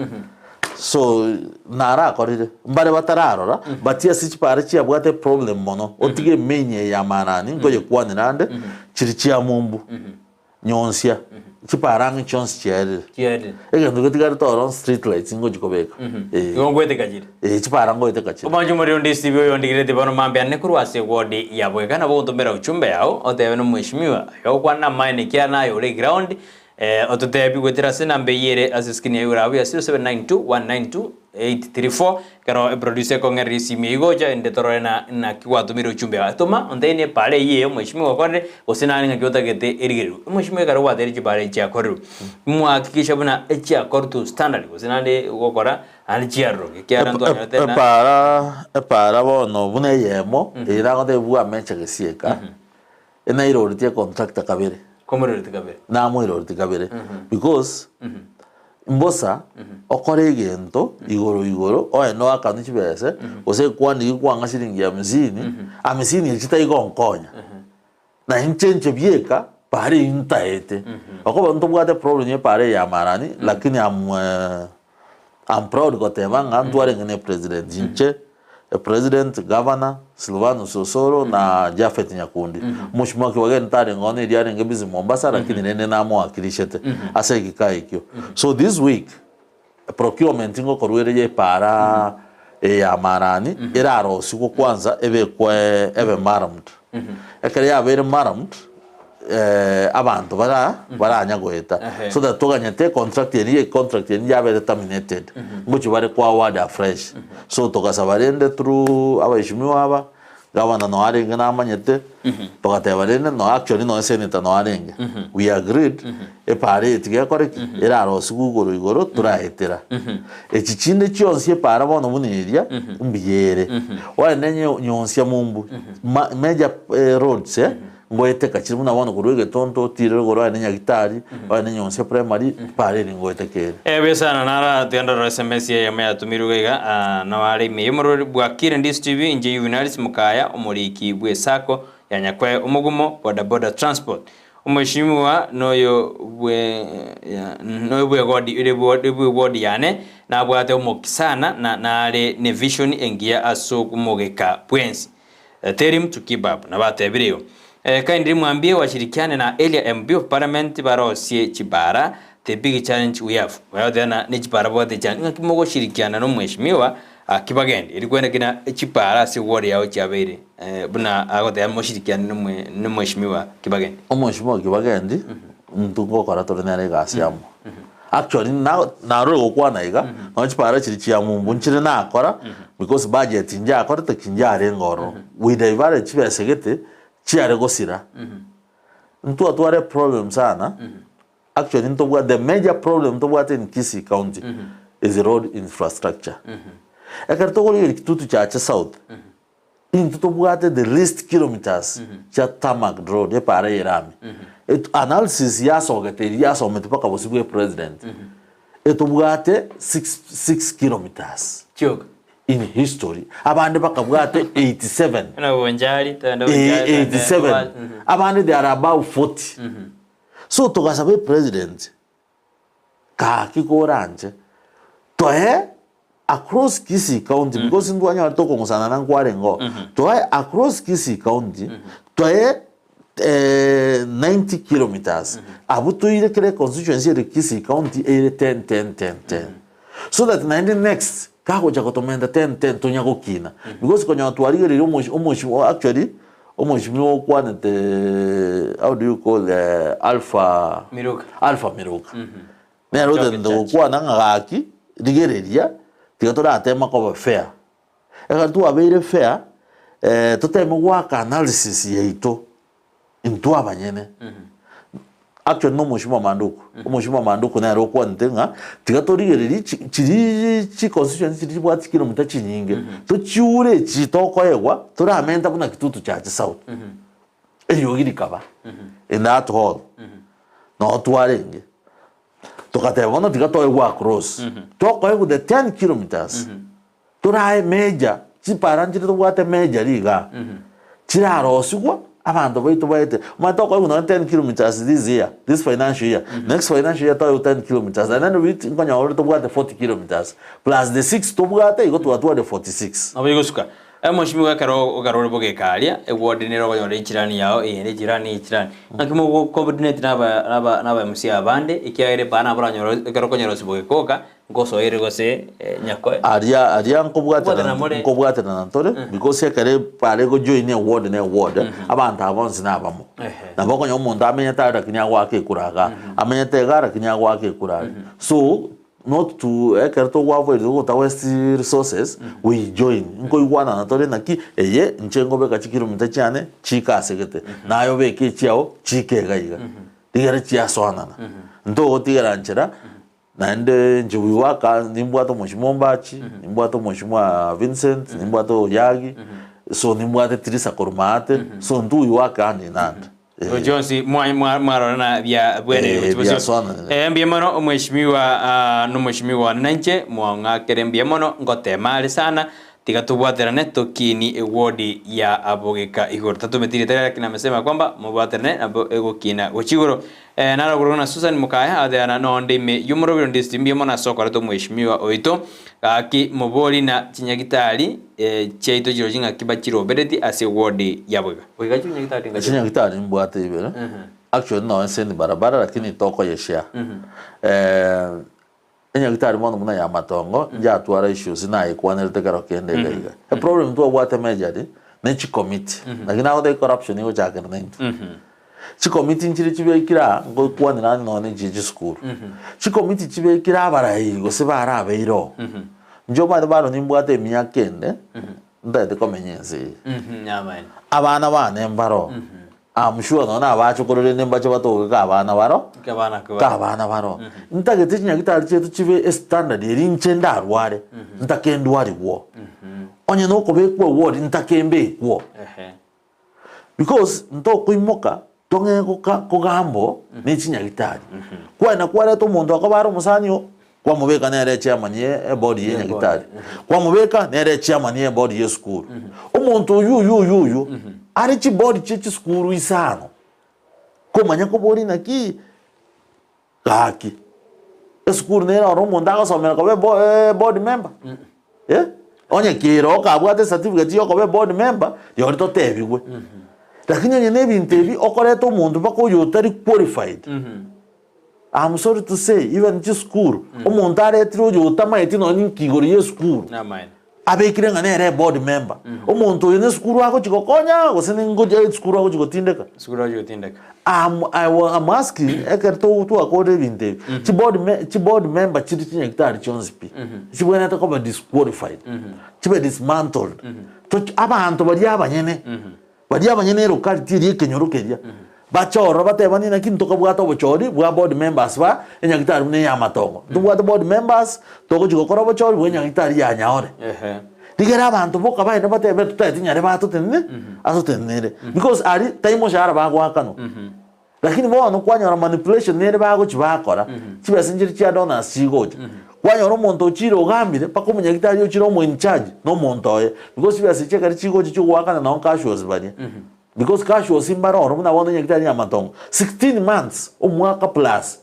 Speaker 3: so narakorire mbare batararora but ase chipara chiabwate eproblem mono otige emain eye ya marani nkoyekwanera ande chiri chia mumbu nyonsia chipara ang'e chionsi chiaerire
Speaker 2: Chiaerire.
Speaker 3: egento getigarete ororo street lights ngochi kobeka eh.
Speaker 2: Igo ngoeteka chire.
Speaker 3: Eh, chipara ngoeteka chire.
Speaker 2: Omonche omorero onde Steve oyo ondigereti bono mambia ane korwa ase eward ya Bweka nabo ogotomera ujumbe yao otebe nomweshimiwa aye ogokwana namaene ekiagera naye ore eground eh, ototebi goetera ase enamba eyio ere ase screen yaye igoro abwo ya 0792192834 ekero eproducer ekong'ereria esimi eyio gocha ende torore na naki gwatomire ujumbe yao toma ontebie ne epara eyio eye omweshimiwa okorire gose nare ng'aki otagete erigererwe. Omweshimiwa ekero gwateire chipara echi chiakorirwe mwahakikisha buna echiakorwa to standard gose naende gokora Naende chiaroroke, ekiagera ntwanyorete na.
Speaker 3: Epaara, epaara bono buna eyemo, eye nagotebia bw'amecha gesieka, enairoretie econtractor kabere.
Speaker 2: Kwamoiroretie kabere.
Speaker 3: Namoiroretie kabere, because mbosa okore egento igoro igoro, oende oakanwe chibese, gose ekwanire kwang'a shilingi hamsini, hamsini echi taigonkonya. Na inche inche bieka paara eyio ntaete. Okoba ntobwate problem ye paara eye ya marani lakini am am proud goteba ng'a ntwarenge ne president inche president, governor, Silvanus Osoro na Japhet Nyakundi. Omochie Kibageni tarenge ono erio arenge busy Mombasa lakini rende namowakilishete ase egekaa ekio. So this week Procurement ngokorwa ere y'epaara eye ya marani erarosigwe kwanza ebekwe ebe maramed. Ekero yabeire maramed abanto bara baranya goeta so that toganyete econtract eria econtract eria yabete terminated ngochia bare ko award afresh. So togasaba rende through abaeshimiwa aba Gavana noo arenge namanyete, togateba rende no actually nonya senator noo arenge. We agreed, epaara eye tiga ekore ki? Erarosigwe igoro igoro toraetera. Echi chinde chionsi epaara bono buna eria, mbuya ere. Oende nyo nyonsia mumbu, ma major roads eh, ngoeteka chire buna bono korwa egetonto otire rogoro oende Nyagitari, oende Nyonsia primary, epaara eria ngoeteka ere.
Speaker 2: Ebuya sana nara tiga ndorore sms eyemo yatumirwe iga ah, nao are ime y'omorweri bwakire Ndisi TV inche Juvenalis Mukaya omoriki bw'esako. ya Nyakwae Omogumo Boda Boda Transport. Omweshimiwa noyo bwe noyo bwegodi ere bwewodi yane nabwate omoki sana na nare ne vision engiya ase omogeka bwensi. Tell him to keep up. Nabo atebire igo. Kindly mwambie washirikiane na area MP of parliament barosie chibara the big challenge we have. Bagotebi ng'a ne chibara babwate challenge ng'aki mogoshirikiana na omweshimiwa aki bagende eri kwene kina chibara ase ward yao chiabeire buna agoteba moshirikiane na omweshimiwa Kibagendi.
Speaker 3: Omweshimiwa Kibagendi intwe ngokora tore nere egasi amo. Actually na narure gokwana iga, nonya chipara chiria chia mumbu nchire nakora because budget njakorete ki njarenge ororo. We diverted chibesa gete chiare gosira. Ntwatware problem sana, actually ntobwate the major problem ntobwate in Kisii county is road infrastructure. Ekero tokorigereria Kitutu Chache South, Intwe tobwate the least kilometres chia tarmac road epaara eye erami. Etu analysis yasogete eria yasometi mpaka bosio bwe president etobwate 6 kilometres
Speaker 2: Chioka.
Speaker 3: in history abande bakabwate 87
Speaker 2: Buna Bonchari, togende
Speaker 3: Eh,
Speaker 2: Bonchari, togende
Speaker 3: 87
Speaker 2: Oba-
Speaker 3: abande they are above 40 so togasaba epresident Gaki koranche toe across Kisii county because ntwanyora tokong'usana na nkwarenge oo toe across Kisii county toe 90 kilometers abwo toire kera econstituency ere Kisii county eire 10 10 10 10 so that naende next kagocha gotomenta 10 10 tonya gokina because konyora twarigereire omochi omochi actually Omweshimiwa okwanete how do you call Alpha
Speaker 2: Miruka.
Speaker 3: Alpha Miruka nere
Speaker 2: Choke
Speaker 3: otenenete
Speaker 2: church.
Speaker 3: gokwana ng'a gaki rigereria tiga toratema koba fair. Ekero twabeire fair toteme goaka analysis yaito intwe abanyene. Actually na omweshimiwa Manduku, omweshimiwa Manduku nere okwanete ng'a tiga torigererie chi chirii chi constituency chiria chibwate chikilomita chinyinge, tochiure echi tokoegwa toramenta buna Kitutu Chache South. Eriogi rikaba in that hall, noo twarenge, togateba bono tiga toegwe across, tokoegwa the 10 kilometers, Torae major, chipara nchire tobwate major rigaa, chirarosigwa abanto baito baete. Omanyete okoigwa nonye 10 kilometres this year, this financial year, next financial year toegwe 10 kilometres and then we nkonyora ore tobwate 40 kilometres plus the 6 tobwate igo twatwarire 46.
Speaker 2: Nabo igosuka. Omochimi ekero ekero ore bogeka aria, eward nere okonyora echirani yao eye ne echirani eye echirani. Naki mogo coordinate na aba na aba na aba MCA abande, ekiagera ebaa nabo oranyore ekero okonyora ase bogeka oka, Ngosoere gose nyakoe.
Speaker 3: Aria aria
Speaker 2: Nkobwaterana
Speaker 3: nkobwaterana
Speaker 2: more.
Speaker 3: nkobwaterana ntore because ekero bare gojoin eward na eward abanto aba bonsi nabamo.
Speaker 2: Ehe.
Speaker 3: Nabo okonyora omonto amenyete are lakini agoaka ekura igaa, amenyete igaa lakini agoaka ekura aria. So not to ekero togo avoid gota waste resources we join nkoigwanana tore naki eye inche nkobeka chikilomita chiane chike ase gete, naye obeke echiago chike iga iga. Rigere chiasoanana. Ntogotigera nchera. Naende inche goika nimbwate omochie Ombachi, nimbwate omochie mwa Vincent, nimbwate Oyagi, so nimbwate Tirisa korwa maate, so intwe we work hand in hand.
Speaker 2: Igo chionsi mwa- mwa- mwarorana bia bwenere
Speaker 3: Eh,
Speaker 2: gochia bosio.
Speaker 3: biasoananire.
Speaker 2: Eh, mbuya mono omweshimiwa ah, nomweshimiwa one nainche mwang'akere mbuya mono ngotema are sana tiga tobwaterane tokini ewodi ya abogeka igoro tatometi rieta riare lakini amesema kwamba mobwaterane nabo egokina gochia igoro Eh, narogorwe na Susan mokaye ateana nonde ime y'omorobio onde ase mbuya mono ase okoreta omweshimiwa oito gaki mobori na chinyagitari eh, chiaito chirochio ng'aki bachirobereti ase eward ya Boiga. Boiga chinyagitari ngachio.
Speaker 3: Chinyagitari mbwate ibere actually nonye ase barabara lakini tokoyeshare eh, enyagitari mono buna ya Matongo njatwara issues nayekwanerete ekero kende iga iga eproblem twabwate majorly ne chicommittee naki nagotebia corruption egochakera naintwe Chikomiti nchire chibekire aa, ngokwanera ande nonya ne chie chisukuru. Chikomiti chibekire abarai gose barabeire oo. Inche omanyete bado nimbwate emiaka ende, ntagete komenya ense eye. Abana bane mbare oo. I'm sure nonya na abachokoro rende mbache batoke ka abana baro, ka abana baro. Ntagete chinyagitari chiaito chibe estandard eria inche ndarware, ntake ndwarigwe oo. Onye nokobekwa eward, ntake mbekwe oo. Because ntokoimoka tong'e goka kogambo ne chinyagitari. Kwagenda kwareta omonto akoba are omosani oo, kwamobeka nere echairman ye eboard ye nyagitari, kwamobeka nere echairman ye eboard ye esukuru. Omonto oywo oywo oywo oywo. Are chiboard chie chisukuru isano, komanya koboria naki gaki, esukuru nere oro omonto agosomera koba ebo eboard member? Eh, onye kere oo kabwate ecertificate ya okoba eboard member, rirorio totebigwe. Lakini onye na ebinto ebi okoreta omonto mpaka oyo otari qualified, I'm sorry to say even chisukuru, omonto aretire oyo otamaeti nonye ninki igoro ya esukuru,
Speaker 2: Namaene.
Speaker 3: abekire ng'a nere eboard member. Omonto oyo nesukuru agochi gokonya gose ningochi esukuru agochi gotindeka?
Speaker 2: Esukuru agochi gotindeka.
Speaker 3: I'm, I wa, I'm asking ekero to twakorire ebinto ebi, chiboard me chiboard member chiri chinyagitari chionsi pi, chibwenerete koba disqualified, chibe dismantled, toch abanto baria abanyene, Baria abanyene elocality eria ekenyoro keria, bache ororo batebanie naki ntokabwate obochori bwa board members ba enyagitari buna eya amatongo. Ntobwate board members, togochia gokora obochori bwa enyagitari ya Nyaore. Rigera abanto boka baende batebe totaeti nyare batotenene atotenenere because aria tai moshahara bagoakanwa. Lakini bono kwanyora manipulation nere bagochi bakora, chibesa nchire chia donors chigocha. Kwanyora omonto ochire ogambire mpaka omonyagitari ochire omo in charge na omonto oye. Because chibesa echi ekero chigocha chiogoakana nao casuals baria. Because casuals mbare oro buna bono enyagitari ya amatongo, 16 months, omwaka plus,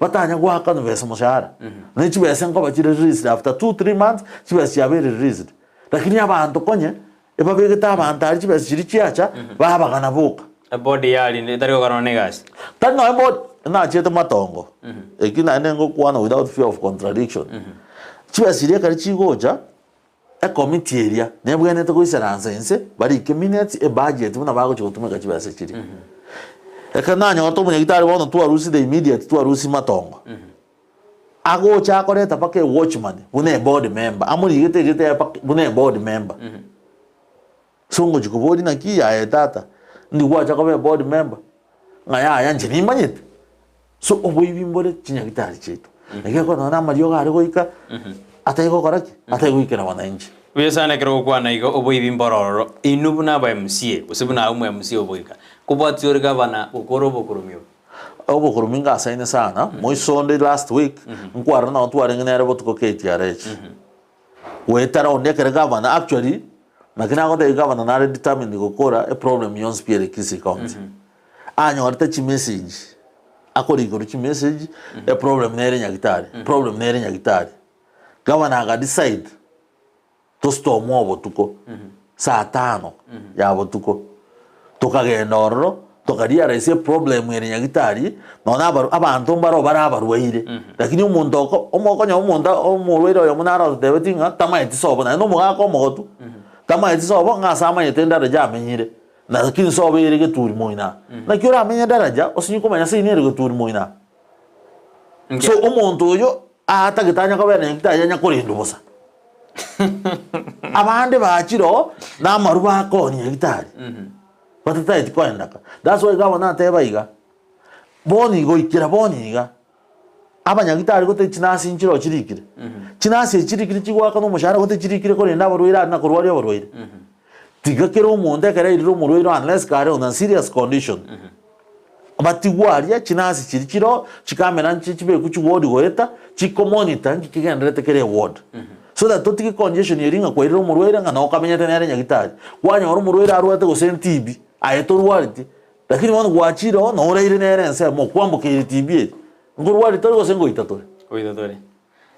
Speaker 3: batanya goakanwa besa moshahara. Ne chibesa nkoba chire released after 2, 3 months, chibesa chiabeire released. Lakini abanto konye, Ebabegete abanto aria chibesa chiria chiacha, babagana boka.
Speaker 2: Ebodi yarinde etari gokorana negasi.
Speaker 3: Tari nonya ebodi, nachiete matongo, eki naende ngokwana without fear of contradiction. Chibesa chiria ekero chigocha, ekomiti eria nebwenerete goisaransa inse, barike minutes, ebudget buna bagochia gotumeka chibesa chiria. Ekero nanyorete omonyagitari bono twarusia the immediate twarusia matongo. Agocha akoreta mpaka ewatchman buna eboard member, amorigete erieta yaye mpaka buna eboard member. So ngochia koboria naki yaye tata, ndi gwacha koba eboard member? Ng'a yaya inche nimanyete. So oboibi mbore chinyagitari chiaito. Naki ekero nonye na amariogo are goika, atari gokora ki? Atari goikera wananchi.
Speaker 2: Buya sana ekero ogokwana iga oboibi mboro ororo, inwe buna aba MCA, gose buna aye omo MCA oboika, kobwatia ore gavana gokora obokoromia obo.
Speaker 3: Obokoromia ngasaine sana, moiso onde last week, nkwarora nabo twarenge nere botuko KTRH. Goetera onde ekere gavana, actually, naki nagotebia gavana nare determined gokora eproblem yonsi pi ere Kisii County. Anyorete chimessage, akorikerwa chimessage, eproblem nere Nyagitari, problem nere Nyagitari. Gavana aga decide. Tostormwe obotuko, saa tano ya botuko, tokagenda ororo, tokarealise eproblem ere nyagitari, nonya abaru abanto mbaro bare abarwaire, lakini omonto oko omo okonyora omonto omorwaire oyomo naro ototebeti ng'a tamaeti sobo naende omogaka omogotu, tamaeti sobo ng'a ase amanyete endaraja amenyire, na lakini sobo ere geturi moino aa. Naki oramenye edaraja osinye komanya seino ere geturi moino aa. So omonto oyo aatagete anya kobera nyagitari anya korendwa bosa. Abande bachire oo na amaru bakooni nyagitari batataeti koenda ka. That's why gavana ateba iga, bono iga goikera bono iga, abanyagitari gote chinasi nchire oo chirikire, chinasi echi chirikire chigoakana omoshahara gote chirikire korenda abarwaire aria na korwaria abarwaire. Tiga kera omonto ekero airire omorwaire unless kare on a serious condition, batigwe aria chinasi chiria chire oo, chikamera nchi chibekwe chiward goeta, chikomonitor nki kegendererete kere eward. So that totige congestion eria ng'a kwairire omorwaire ng'a noo okamenyete nere nyagitari. Kwanyora omorwaire arwarete gose TB, aye torwareti, lakini bono gwachire oo noo oraire nere ensemo okwambokeire TB eria, nkorwareti ore gose ngoita tore?
Speaker 2: Ngoita tore.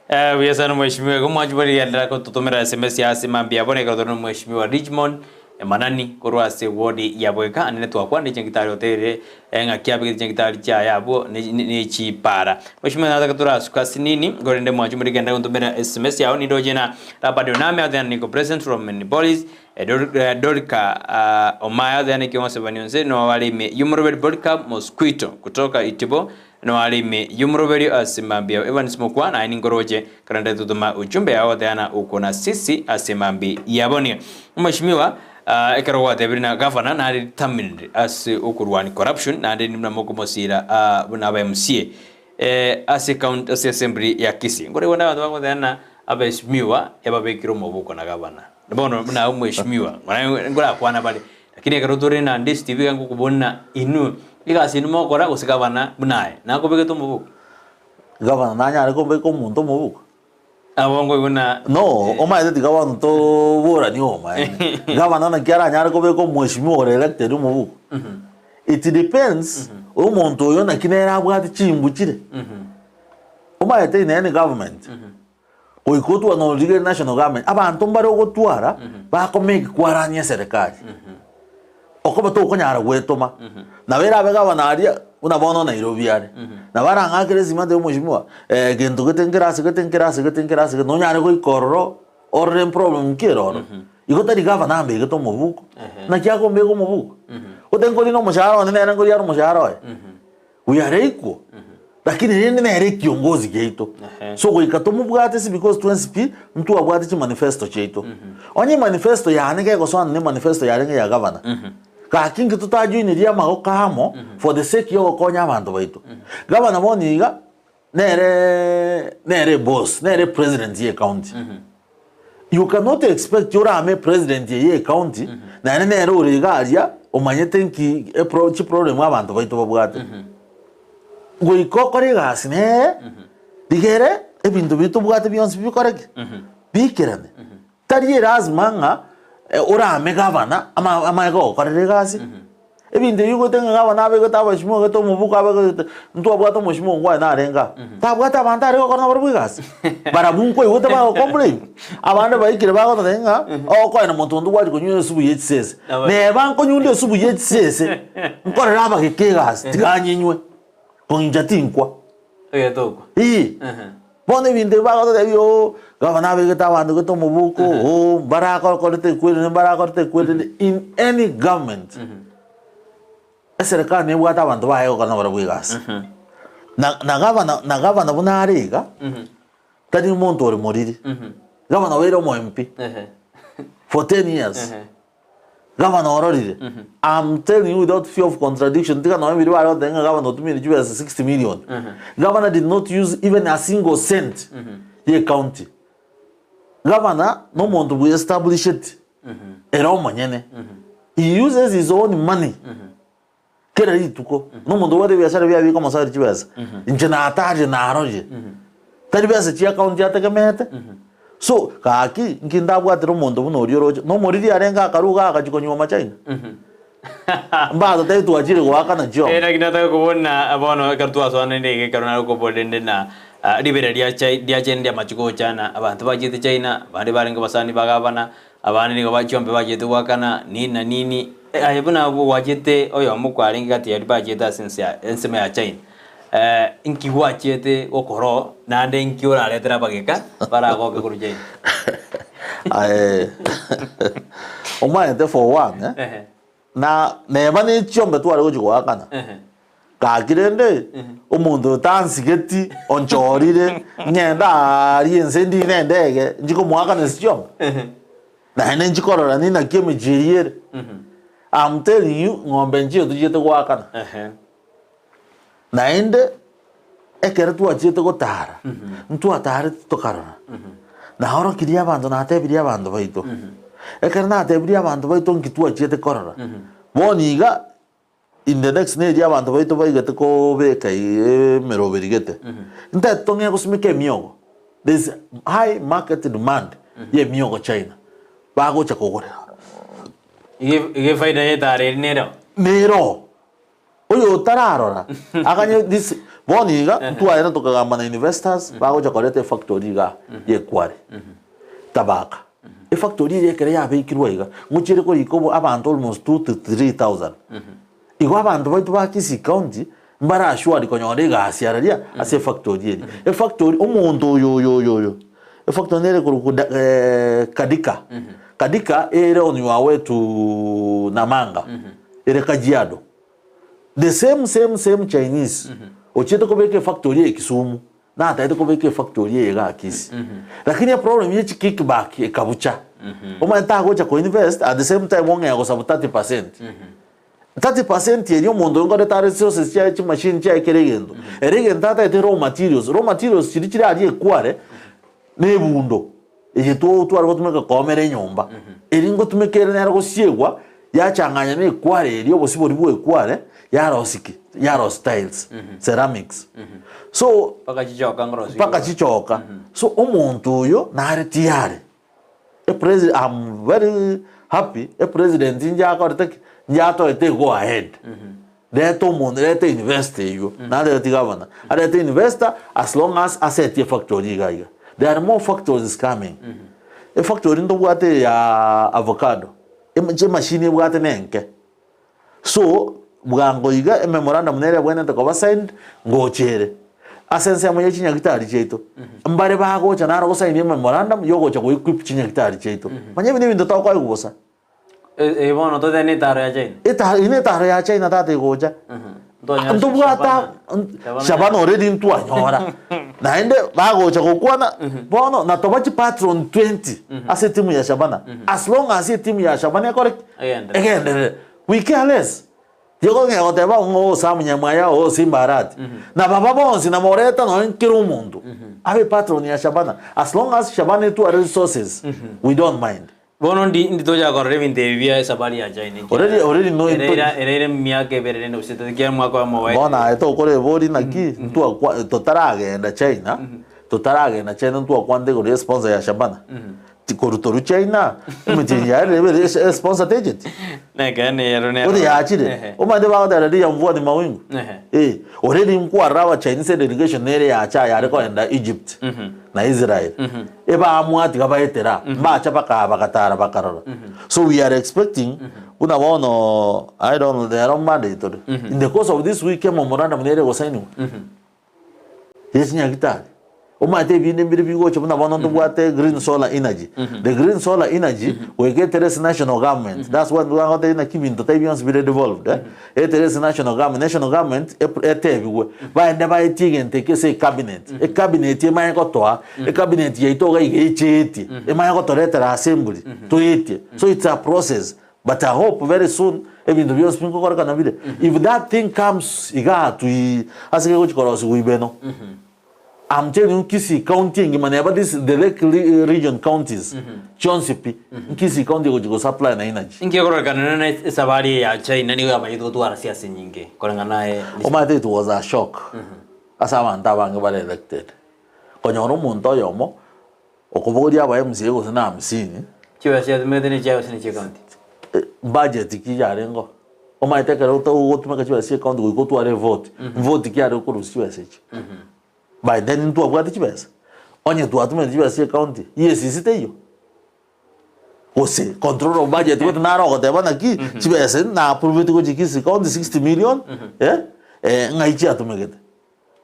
Speaker 2: Eh, buya sana mheshimiwa. Igo mwanchi barigenderera gototomera SMS ase mambia abwo nekero tore na mheshimiwa Richmond Emanani korwa ase ward ya Boeka anene twakwanire chinyagitari oterire eh, ng'aki abegete chinyagitari chiaye abwo ne- ne- ne chipara. Mheshimiwa nataka torasuka ase nini korende mwanchi morigenderera gontomera SMS yao nindoche na Rabadi Oname other Nico Present from Minneapolis eh, Dor- eh, Dorika ah, Omaya other Nikionse Banionse no barime Yumurobert Bolika Mosquito kutoka Itibo Noare ime y'omoroberio ase mambia Evans Mokwa, naye ninkoroche, korende totoma ujumbe yao goteana okwo na sisi ase mambi yabonio. Omweshimiwa, ah, ekero gwatebire na gavana nare determined ase okorwani corruption naende buna mokomosira ah, buna aba MCA eh, ase county ase assembly ya Kisii. Nkoraigwa nabanto bagoteana abeshimiwa ebabekire omobuko na gavana. Bono buna omweshimiwa, nkorakwana bare Lakini ekero tore na DSTV iga ngokobuna inwe, egasi inwe mogokora gose gavana buna aye, nakobegete omobuko?
Speaker 3: Gavana nanyare kobeka omonto omobuko?
Speaker 2: Abwo nkoigwa na
Speaker 3: No, omanyete tiga bono toboranie obomaene. Gavana naki aranyare kobeka omweshimiwa ore elected omobuko? It depends omonto oyo naki nere abwate chimbu chire. Omanyete in any government, goika otware norigereria national government, abanto mbare ogotwara bakomake kwarania eserekari. Okoba tokonyara gwetoma. Nabo erabe gavana aria buna bono Nairobi are, nabo arang'akere esimi antebie omweshimiwa gento gete nkere ase gete nkere ase gete nkere ase gete nonyare goika ororo orore problem ki ere ororo. Igo tari gavana ambegete omobuko, naki akombeka omobuko? Gose nkorina omoshahara one nere nkoria are omoshahara oye? We are equal lakini rende nere ekiongozi giaito so goika tomobwate ase because twensi pi ntwabwate chimanifesto chiaito. Onye emanifesto yane gegosoana na emanifesto yarenge ya gavana, gaki inki totajoineria amagoko amo for the sake ya ogokonya abanto baito. Gavana bono iga nere nere eboss nere epresident ye ecounty. You cannot expect orame president eye ecounty naende nere ore iga aria omanyete nki epro chiproblem abanto baito babwate. Goika okore egasi nere rigere ebinto biria tobwate bionsi bikore ki? Biikerane. Tari elasima ng'a orame gavana ama amaye gokorera egasi. Ebinto ebi ogoete ng'a gavana abegete abashimo ogete omobuko abegete ntwabwate omoshimo ongwae narenge aa. Tabwate abanto are gokora nabarabwo egasi. Barabwo nkoigwete bago complain. Abande baikire bagototebia ng'a ogokoenda monto onde gwachia konywa esubu ye chisese. Neba nkonywa esubu ye chisese, nkorere abageka egasi tiga nyenywe, kong'incha tinkwa.
Speaker 2: Ogetokwa.
Speaker 3: Ii. Bono ebinto ebi bagototebia oo, gavana abegete abanto gete omobuko, oo, mbarakorete ekwerende, mbarakorete ekwerende, in any government, eserekari nebwate abanto baye gokora nabarabwo egasi. Na na gavana na gavana buna are iga, tari omonto ore moriri, gavana obeire omo MP for ten years. Gavana ororire, I'm telling you without fear of contradiction, tiga nonya biria bare goteba ng'a gavana otumire chibesa 60 million. Gavana did not use even a single cent ye county. Gavana na omonto bwe establisheti ere omonyene. He uses his own money kera rituko. Na omonto obwate ebiashara biaye bikomosoera chibesa. Inche natarire narorire. Tari besa chia county ategemeete. So, gaki nki ndabwatire omonto buna oria oroche, na omoriri arenge akarua iga agachia konywa amachina? Mbatotebie twachire goakana chiombe.
Speaker 2: Eh, naki nataka kobona bono ekero twasoananire iga ekero nare kobua rende na ah, ribera ria Chai ria China riamachia gochana, abanto bachiete China, abande barenge abasani ba gavana, abande nigo ba chiombe bachiete goakana, nini na nini. Eh, aye buna abwo gwachiete oyomo kwarenge gati yaria bachiete ase ense ya ensemo ya China. Inki gwachiete gokora oo, naende inki oraretere abageka baragoke korwa China?
Speaker 3: Aye omanyete for one eh,
Speaker 2: Ehe.
Speaker 3: na neba ne chiombe tware gochia goakana,
Speaker 2: Ehe.
Speaker 3: gaki rende omonto oyo tansigeti onchorire ng'ende aaria ense ndine endege nchie komoakana ase chiombe?
Speaker 2: Ehe.
Speaker 3: Naende nchie korora ninaki emechie eyio ere. I'm telling you ng'ombe nchiyo tochiete goakana.
Speaker 2: Ehe.
Speaker 3: Naende ekero twachiete gotara, ntwatarete tokarora, naorokirie abanto natebirie abanto baito, ekero natebirie abanto baito nki twachiete korora, bono iga in the next neria abanto baito baigete kobeka emeroberi gete, ntagete tong'ee gosimeka emiogo, there is high market demand ya emiogo China, bagocha kogorera.
Speaker 2: Iga iga efaida ya etara eri nero.
Speaker 3: Nero. Oyo otararora aganye this bono iga ntwaenda tokagamba na investors bagocha koreta efactory igaa ya ekware tabaka. Efactory eria ekero yabekirwe iga ngochiere korika obo abanto almost 2 to 3000. Igo abanto baito ba Kisii county mbare assured konyora egasi araria ase efactory eria. Efactory omonto oyo oyo oyo oyo efactory nere korokwa da Kadika, Kadika ere on your way to Namanga. Ere Kajiado. The same same same Chinese ochiete kobeka efactory eye Kisumu natagete kobeka efactory eye igaa Kisii. Lakini eproblem ye chikickback ekabucha. Omanyete tagocha ko invest at the same time ong'ea gosabu 30%. 30% eria omonto oyo nkoreta are resources chiaye chimachine chiaye kera egento. Ere egento atagete raw materials, raw materials chiria chire aria ekware na ebundo. Eye tware gotumeka koomera enyomba, eria ngotumeka ere nere gosiegwa, yachang'anya na ekware eria, obosie boria bwa ekware, Yarosia ki? Yarosia tiles, ceramics. So,
Speaker 2: Mpaka chichoka ngorosia
Speaker 3: mpaka chichoka. So omonto oyo nare tiyari. E presi am very happy, e president inche akorete ki? Inche atoete go ahead. Reta omonto, reta investor eywo, nareti gavana, arete investor as long as asetie efactory iga iga. There are more factories coming. Efactory ntobwate eye ya avocado, emachine ebwate nenke. So, bwango iga ememorandum nere ebwenerete koba signed, ngocha ere. Ase ensemo ye chinyagitari chiaito, mbare bagocha naro gosaini ememorandum yogocha go equip chinyagitari chiaito. Manya ebi nebinto tokoigwa bosa.
Speaker 2: Eh, bono tote na etaro ya China.
Speaker 3: Etaro, eye netaro ya China tata egocha.
Speaker 2: Ntwanyora
Speaker 3: Ntobwate
Speaker 2: Shabana. Shabana
Speaker 3: Shabana already ntwanyora. Naende bagocha gokwana bono na toba chipatron 20 ase etimu ya Shabana. As long as etimu ya Shabana ekore ki?
Speaker 2: Egenderere.
Speaker 3: Egenderere. We care less. Tikong'ea goteba ng'a oo Sam Nyamwaya oo Simba Arati. Na baba bonsi na moreta nonye kera omonto abe patron ya Shabana. As long as Shabana etware resources, we don't mind.
Speaker 2: Bono ndi ndi tochaka korora ebinto ebi bia esafari ya China ekiagera
Speaker 3: Already- already no-
Speaker 2: ereira ereire emiaka ebere rende gose etato ekiagera omwaka oyomo oetire.
Speaker 3: Bono aye tokora ebori naki ntwakwa totaragenda China, totaragenda China ntwakwanete igoro ya esponsor ya Shabana. Korwa torwa China, emetienyi yaerire ebere ase esponsor techeti.
Speaker 2: Nekeene ero nero.
Speaker 3: Gose yachire,
Speaker 2: Ehe.
Speaker 3: omanyete bagoteba riria mvua ni mawingu.
Speaker 2: Ehe.
Speaker 3: Eh, already nkwarora aba Chinese delegation nere yacha yare kogenda Egypt na Israel. Ebaamua tiga baetera, mbacha bakaa bagatara bakarora. So we are expecting buna bono I don't know nero Monday tore. In the course of this week ememorandum nere egosainiwa. Ye chinyagitari. Omanyete ebinde mbire bigocha buna bono ntobwate green solar energy. The green solar energy goika etere ase national government. That's why ngotebia naki ebinto tari bionsi bire devolved eh. Etere ase national government, national government etebigwe baende baetie egento eke ase ecabinet. Ecabinet emanye gotoa, ecabinet yaito iga iga echetie, emanye gotoretera assembly toetie. So it's a process but I hope very soon ebinto bionsi pi nkokorekana bire. If that thing comes igaa twi ase kegochi korosigwa ibeno, I'm telling you Kisii county engima neba this the lake region counties chionsi pi, Kisii county egochi go supply na energy.
Speaker 2: Inki ekororekana na esabari eye ya China nigo yamanyete gotwara siasa enyinge koreng'ana aye.
Speaker 3: Omanyete it was a shock ase abanto abange bare elected konyora omonto oyomo okobogoria aba MCA gose na hamsini.
Speaker 2: Chibesa chiatumegete ne chia gose ne chia county.
Speaker 3: Budget ki yarengeo? Omanyete ekero ogotumeka chibesa chia ecounty goika otware evote, vote ki yare korusia chibesa echi? By then ntwabwate chibesa? Onye twatumete chibesa chia ecounty, EACC teiyo? Gose controller of budget gose nare ogoteba naki chibesa na approveti gochia Kisii county 60 million eh, ng'ai chiatumegete?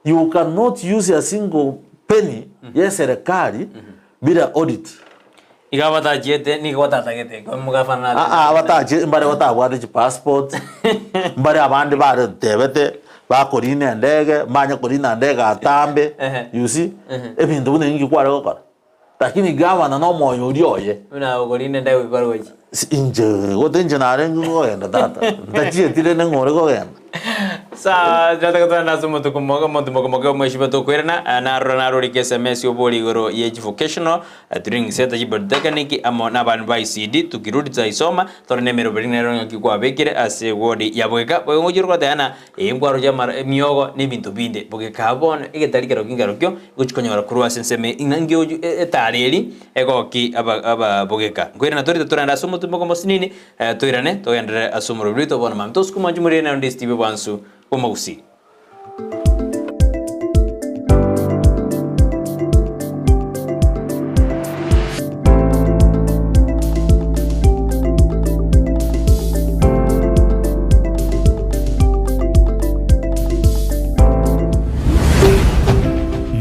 Speaker 3: You cannot use a single penny ye serikali bila audit.
Speaker 2: Iga abatachiete nigo batatagete omogafana
Speaker 3: Ah, ah, abatachi mbare batabwate chipassport mbare abande baretebete bakorina endege mbanye korina ndege atambe
Speaker 2: Ehe.
Speaker 3: you see ebinto buna inki kware gokora lakini gavana na omoyo oria oye
Speaker 2: Buna okorina endege goika ore gochia.
Speaker 3: Si inche gote inche narenge kogenda tata ntachieti rende ng'a ore kogenda.
Speaker 2: Sawa totake togende ase omotuko moke omotuko moke omwesibwa tokoirana eh, narora narorike sms obori igoro ye chivocational eh, training center chi polytechnic amo na abandu ba ICD tukirudi tutaisoma tore na emeroberi nero ng'aki kwabekire ase ward ya bogeka boigo ngochire gotebana eh nkwaroche amara emiogo na ebinto binde bogeka bono egetari kerokio nkerokio gochi konyora korwa ase ensemo eye ng'a ngioju etara eri egoki aba aba bogeka. Nkoirana torite torende ase omotumboko omosinini eh, toirane togenderere ase omorweri oito bono mambia tosuke omwanchi morire nero ndi Steve Bwansu bw'omogusii.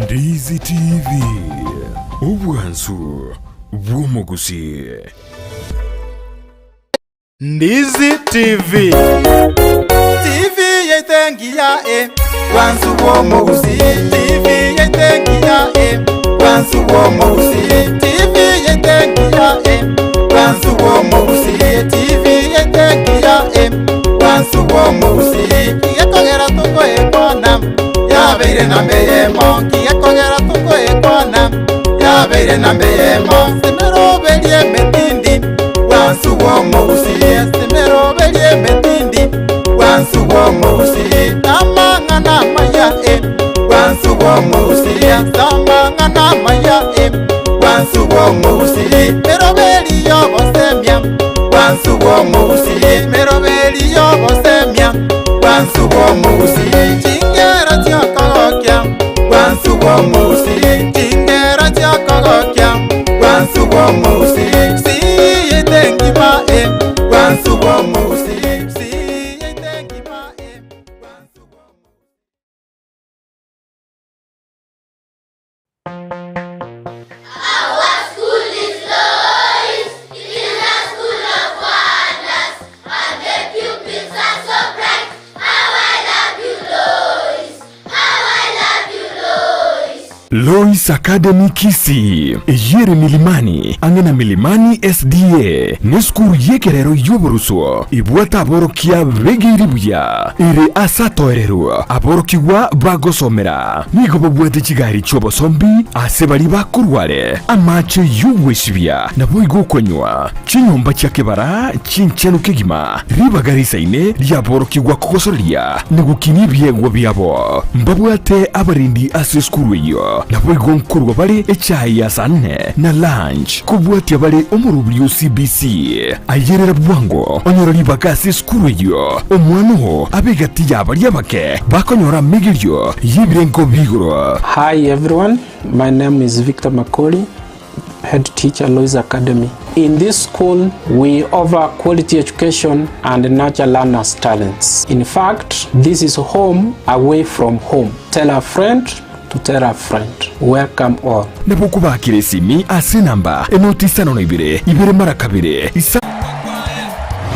Speaker 1: Ndizi TV, obwansu bw'omogusii.
Speaker 4: Ndizi TV.
Speaker 5: TV yaito engiya e, bwansu bw'omogusii. TV yaito engiya e, bwansu bw'omogusii. TV yaito engiya e, bwansu bw'omogusii. TV yaito engiya e, bwansu bw'omogusii. Gekogera tokoekwana, yabeire namba eyemo. Gekogera tokoekwana, yabeire namba eyemo. Simeroberie emetindi, bwansu bw'omogusii. Simeroberie emetindi, bwansu bw'omogusii. bw'omogusii, Amang'ana amaya e, bwansu bw'omogusii, Amang'ana amaya e, bwansu bw'omogusii, Meroberi y'obosemia, bwansu bw'omogusii, Meroberi y'obosemia, bwansu bw'omogusii, Chingero chi'okogokia, bwansu bw'omogusii, Chingero chi'okogokia, bwansu bw'omogusii, Siyete engima e, bwansu bw'omogusii, Siyete engima e, bwansu bw'omogusii.
Speaker 1: Lois Academy Kisii, eyio ere Milimani, ang'e na Milimani SDA, nesukuru y'ekerero y'oboruswo ebwate aborokia begeire buya, ere ase atoererwe aborokigwa bagosomera. Nigo babwate chigari chi'obosombi ase baria bakorware amache y'ogwesibia naboigo okonywa, chinyomba chia kebara chinchenu kegima, ribaga risaine riaborokigwa kogosoreria na gokinia ebiegwa biabo. Mbabwate abarendi ase esukuru eyio, naboigo nkorua bare echae ya saa nne na lunch, kobwatia bare omorobiri o CBC. Ayerera bwango onyore ribaga ase esukuru eyio, omwana oo abe egati ya baria abake bakonyora amegerio y'ebirengo bi'igoro.
Speaker 6: Hi everyone, my name is Victor Makori, head teacher Lois Academy. In this school, we offer quality education and nurture learners' talents. In fact, this is home away from home. Tell a friend to tell a friend. Welcome all.
Speaker 1: Nabo okobakera esimi ase enamba enoti isano na ibere, ibere mara kabere, isa.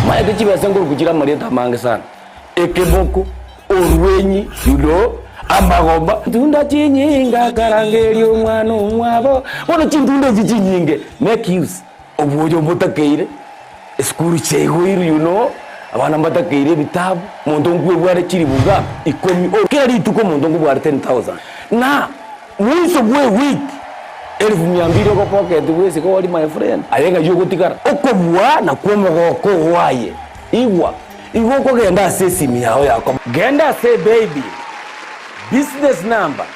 Speaker 7: Maete chibesa nkoruku chire amarieta amange sana, ekeboko, orwenyi, you know, amagomba. Ntunda chinyinge akarangeria omwana omwabo, bono chintunda echi chinyinge make use obwoyo mbotakeire, esukuru chiaigoirwe you know, abana mbatakeire ebitabu, omonto nkwebware chilifu ngapi? Ikomi, o kera rituko omonto nkobware 10,000 na mwiso bwa ewiki Elfu mia mbili ogopocket bwesike ori my friend, aye ng'ai ogotigara? Okobua nakwo omogoko oo aye. Igwa, igo okogenda ase esimi yao ya komo. Genda ase ebaby business number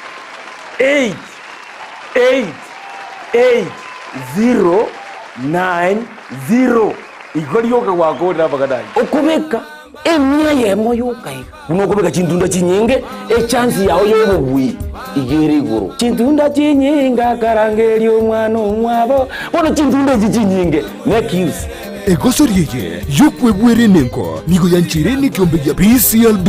Speaker 7: 8888090 igo rioka gwakorire amang'ana ayio. Okobeka Emia eyemo yoka iga. Buna okobeka chintunda chinyinge, echansi yao y'obobui iga ere igoro. Chintunda chinyinge akarangeria omwana omwabo, bono chintunda echi chinyinge make use.
Speaker 1: Egosori eye y'okwebwera enengo nigo yancheire nekeombe gia PCLB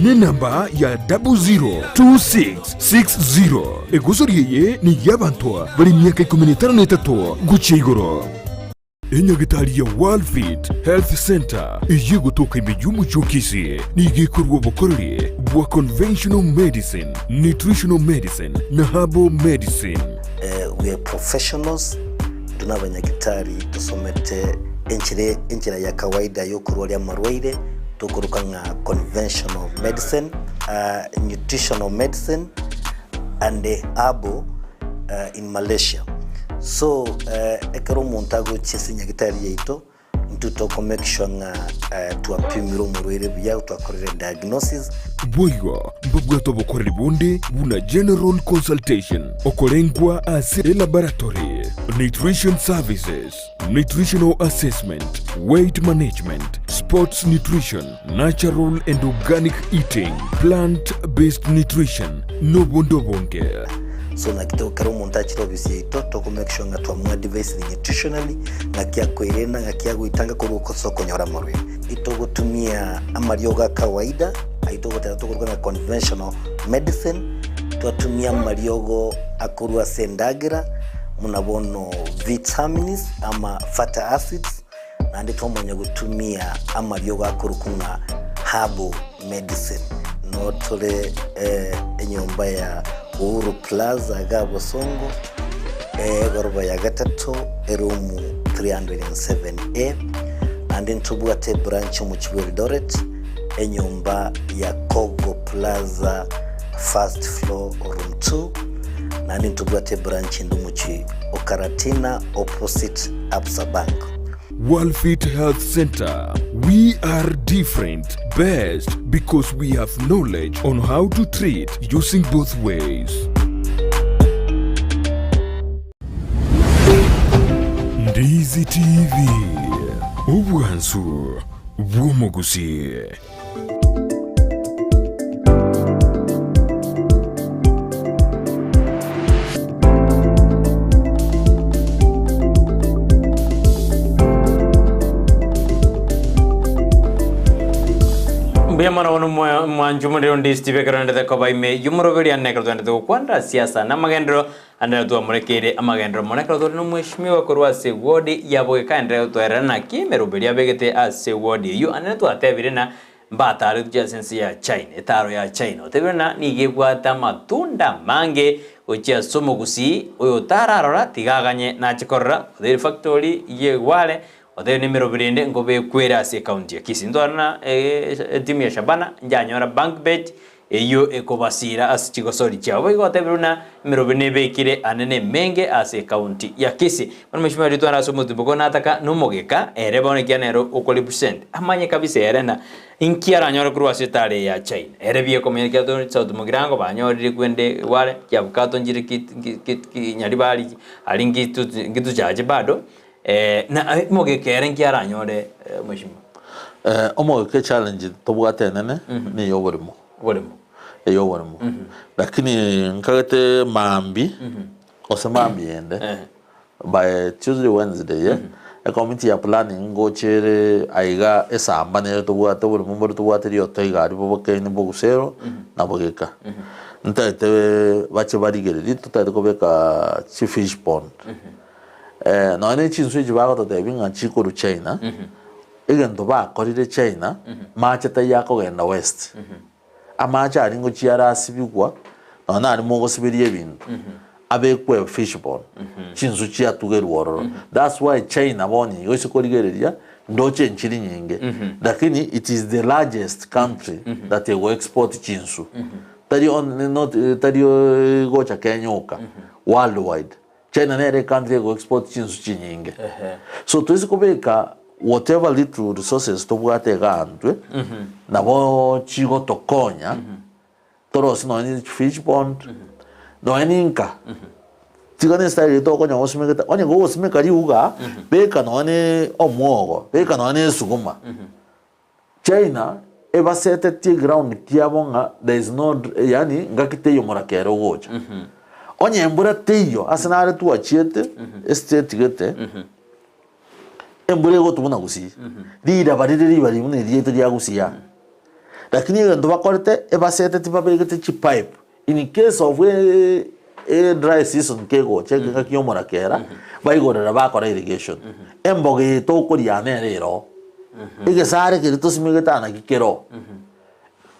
Speaker 1: nenamba ya 002660. Egosori eye ney'abanto bare emiaka ikomi na etano na etato gochia igoro. Enyagitari ya Worldfit Health Centre eyio egotoka ime y'omochie o Kisii nigo ekorua obokoreri bwa conventional medicine, nutritional medicine na herbal medicine.
Speaker 8: We are professionals, intwe nabanyagitari tosomete enchera enchera ya kawaida yokorwaria amarwaire tokoroka ng'a conventional medicine, nutritional medicine and herbal in Malaysia. So ekero omonto agochia ase nyagitari yaito, intwe toko make sure ng'a twapimire omorwaire buya, twakorire diagnosis.
Speaker 1: Boigo mbabwate obokoreri bonde buna general consultation, okorengwa ase elaboratory, nutrition services, nutritional assessment, weight management, sports nutrition, natural and organic eating, plant based nutrition, nobonde obonge.
Speaker 8: So naki to ekero omonto achire ofisi yaito, toko make sure ng'a twamoadvisire nutritionally, ng'aki akoirena, ng'aki agoitanga korwa ase okonyora amarwaire. Itogotumia amariogo a kawaida, ayio togoteba tokoruga ng'a conventional medicine, twatumia amariogo akorwa ase endagera, buna bono vitamins ama fatty acids, Naende twamanya gotumia amariogo akorokwa ng'a herbal medicine. Noo tore enyomba ya Uhuru Plaza igaa Bosongo, egoroba ya gatato, eroom 307A. Naende ntobwate ebranch omochie bwa Eldoret, enyomba ya Kogo Plaza first floor room 2. Naende ntobwate ebranch ende omochie o Karatina opposite Absa Bank.
Speaker 1: Worldfit Health Center. We are different, best because we have knowledge on how to treat using both ways. Ndizi TV, obwansu bw'omogusii.
Speaker 2: Mbuya mono bono mwanchu morero ndi Steve ekero ndete koba ime y'omoroberi ane ekero twendete gokwanera siasa na amagenderero ande nabo twamorekeire amagenderero mono ekero tore nomweshimiwa korwa ase ward ya Bogeka aenderere gotoerera naki emeroberi abegete ase ward eyio ande twatebire na Mbataretwe ase ense ya China, etaaro ya China, otebire ng'a nigo ebwate amatunda amange gochia ase omogusii, oyo otararora tiga aganye nache korora, otebire factory y'egware, otebire nemeroberi ende nkobekwere ase ecounty ya Kisii. Ntware na etimu ya Shabana njanyora bank bet eyio ekobasiira ase chigosori chiabo. Boigo otebire buna emeroberi nebekire ande nemenge ase ecounty ya Kisii. Bono mweshimiwa ritware ase omotumboko nataka nomogeka ere bono ekiagera nere okorepresent amanye kabisa ere na inki aranyore korwa ase etare eye ya China. Ere buya komanya ekiagera tore South Mugirango banyorire kwende gware kiabukato nchire ki ki ki nyaribari aria nkitu nkituchache bado na omogeka ere nki aranyore mweshimiwa?
Speaker 3: Omogeka echallenge tobwate enene neya oboremo.
Speaker 2: Oboremo.
Speaker 3: Eya oboremo. Lakini nkagete maambia, gose maambia ende, by Tuesday Wednesday eh, ecommittee ya planning ngocha ere aiga esamba nere tobwate oboremo mbore tobwate rioto iga aria bobokeini bogusero na bogeka. Ntagete bache barigererie totagete kobeka chifish pond. Nonya ne chinswe echi bagototebia ng'a chikorwa China, egento bakorire China, mache taiyo akogenda west. Amache aria ngochia arasibigwa, nonya naria mogosiberia ebinto, abekwe fish pond, chinswe chiatugerwe ororo. That's why China bono iga ase korigereria, ndoche enchiri nyinge, lakini it is the largest country that ego export chinswe. Tari only not tari gocha Kenya oka, worldwide. China nere ecountry ego export chinsu chinyinge. So toise kobeka whatever little resources tobwate iga intwe, nabo chigotokonya torosie nonye ne fish pond, nonye ninka. Tiga ne style eye tokonya gosimekete, onye gogosimeka riuga, beka nonye ne omwogo, beka nonye ne esuguma. China ebasetetie eground kiabo ng'a there is no yaani ngaki teiyo morakera ogocha. Onye embura teiyo ase nare twachiete estate gete, embura egotwa buna gusii, riraba rire riba buna eri riaito ria gusii aa. Lakini egento bakorete ebasetetie babegete chipipe in case of a dry season kegocha engaki ya omorakera, baigorera bakora irrigation. Emboga eye tokoria nere ere oo, egesare keria tosimegete aa naki kere oo,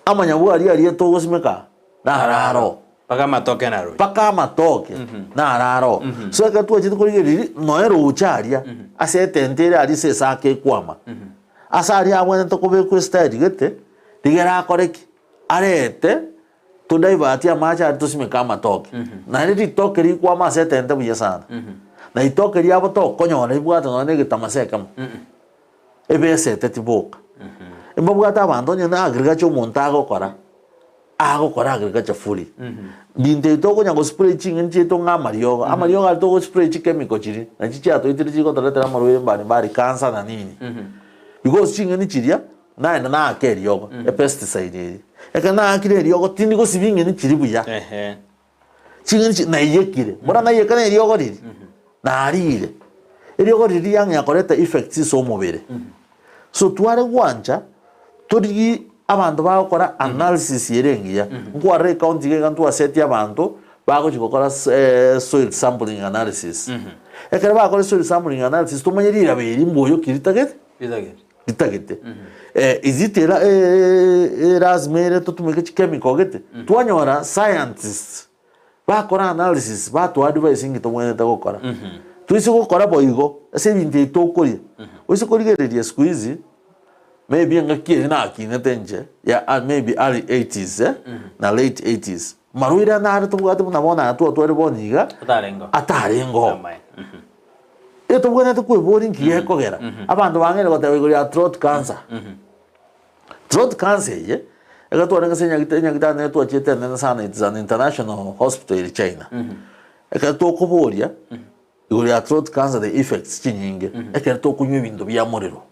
Speaker 3: amanyabwari aria togosimeka naro are oo.
Speaker 2: Mpaka amatoke naroche.
Speaker 3: Mpaka amatoke naro are oo. So ekero twachete korigereria noe roche aria, ase etente ere aria ase esake ekwama, ase aria abwenerete kobekwa estyle gete, rigere akore ki? Arete Todaivatie amache aria tosimeke amatoke. Naende ritoke rikwama ase etente buya sana. Na ritoke riabo tokonyora ribwate nonya na egetamase ekemo. Ebesa eteti boka. Mbabwate abanto onye na agriculture omonto agokora, agokora agriculture fully. Binto ebi tokonya go spray ching'eni chiaito ng'a amariogo, amariogo aria togo spray chichemical chiria, nachi chiatoitire chigotoretera amarwaire mbari mbari, cancer na nini. Because ching'eni chiria. Naende naake eriogo, epesticide eria. Ekero naakire eriogo tindi gosibia ing'eni chiri buya.
Speaker 2: Ehe.
Speaker 3: Ching'eni chi naiyekire, mbora naiyeka na eriogo riria, narire. Eriogo riria riang'ea koreta effects ase omobere. So tware gwancha, torigie abanto bagokora analysis ere engiya. Nkwarora ecounty iga iga ntwasetie abanto, bagochia gokora soil sampling analysis. Ekero bakora soil sampling analysis tomanye riraba eri mboyo ki ritagete.
Speaker 2: Ritagete.
Speaker 3: Ritagete. Is it era erazima ere totumeke chichemical gete? Twanyora scientists bakora analysis batoa advice inki tobwenerete gokora. Toise gokora boigo ase ebinto ebi tokoria, oise korigereria siku hizi maybe engaki eria nakinete inche ya maybe early eighties na late eighties, marwaire nare tobwate buna bono aya twatwarire bono iga
Speaker 2: Atarengeo.
Speaker 3: atarengeo.
Speaker 2: Amaene.
Speaker 3: Etobwenerete kweboria nki gekogera abanto bang'eire goteba igoro ya throat cancer. Throat cancer eye, ekero twarenge ase enyagita enyagitari nere twachiete enene sana it is an international hospital ere China. Ekero tokoboria igoro ya throat cancer the effects chinyinge, ekero tokonywa ebinto bia morero.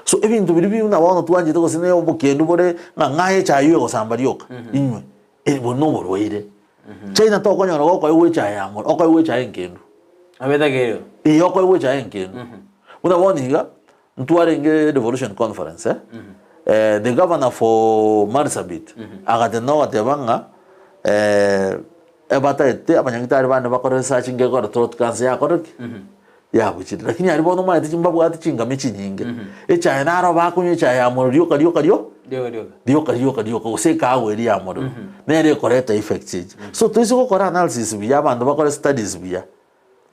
Speaker 3: So ebinto biria buna bono twanchete gose na obokendu bore ng'a ng'a echae eywo egosamba rioka, inywe, obo na oborwaire. China tokonyora gokoegwa echae ya morero, okoegwa echae enkendu.
Speaker 2: Abetakeire.
Speaker 3: Ee, okoegwa echae enkendu. Buna bono iga, ntwarenge devolution conference eh, eh, the governor for Marsabit agatenda ogoteba ng'a eh, ebatagete abanyagitari bande bakore research ngekora throat cancer yakora ki? Yabuchire. Lakini aria bono omanyete chi mbabwate chingami chinyinge. Echae naro bakonywa echae ya morero rioka rioka rio
Speaker 2: Rioka rioka.
Speaker 3: rioka rioka rioka gose ekahawa eria ya morero nere ekoreta effects echi. So toise gokora analysis buya abanto bakore studies buya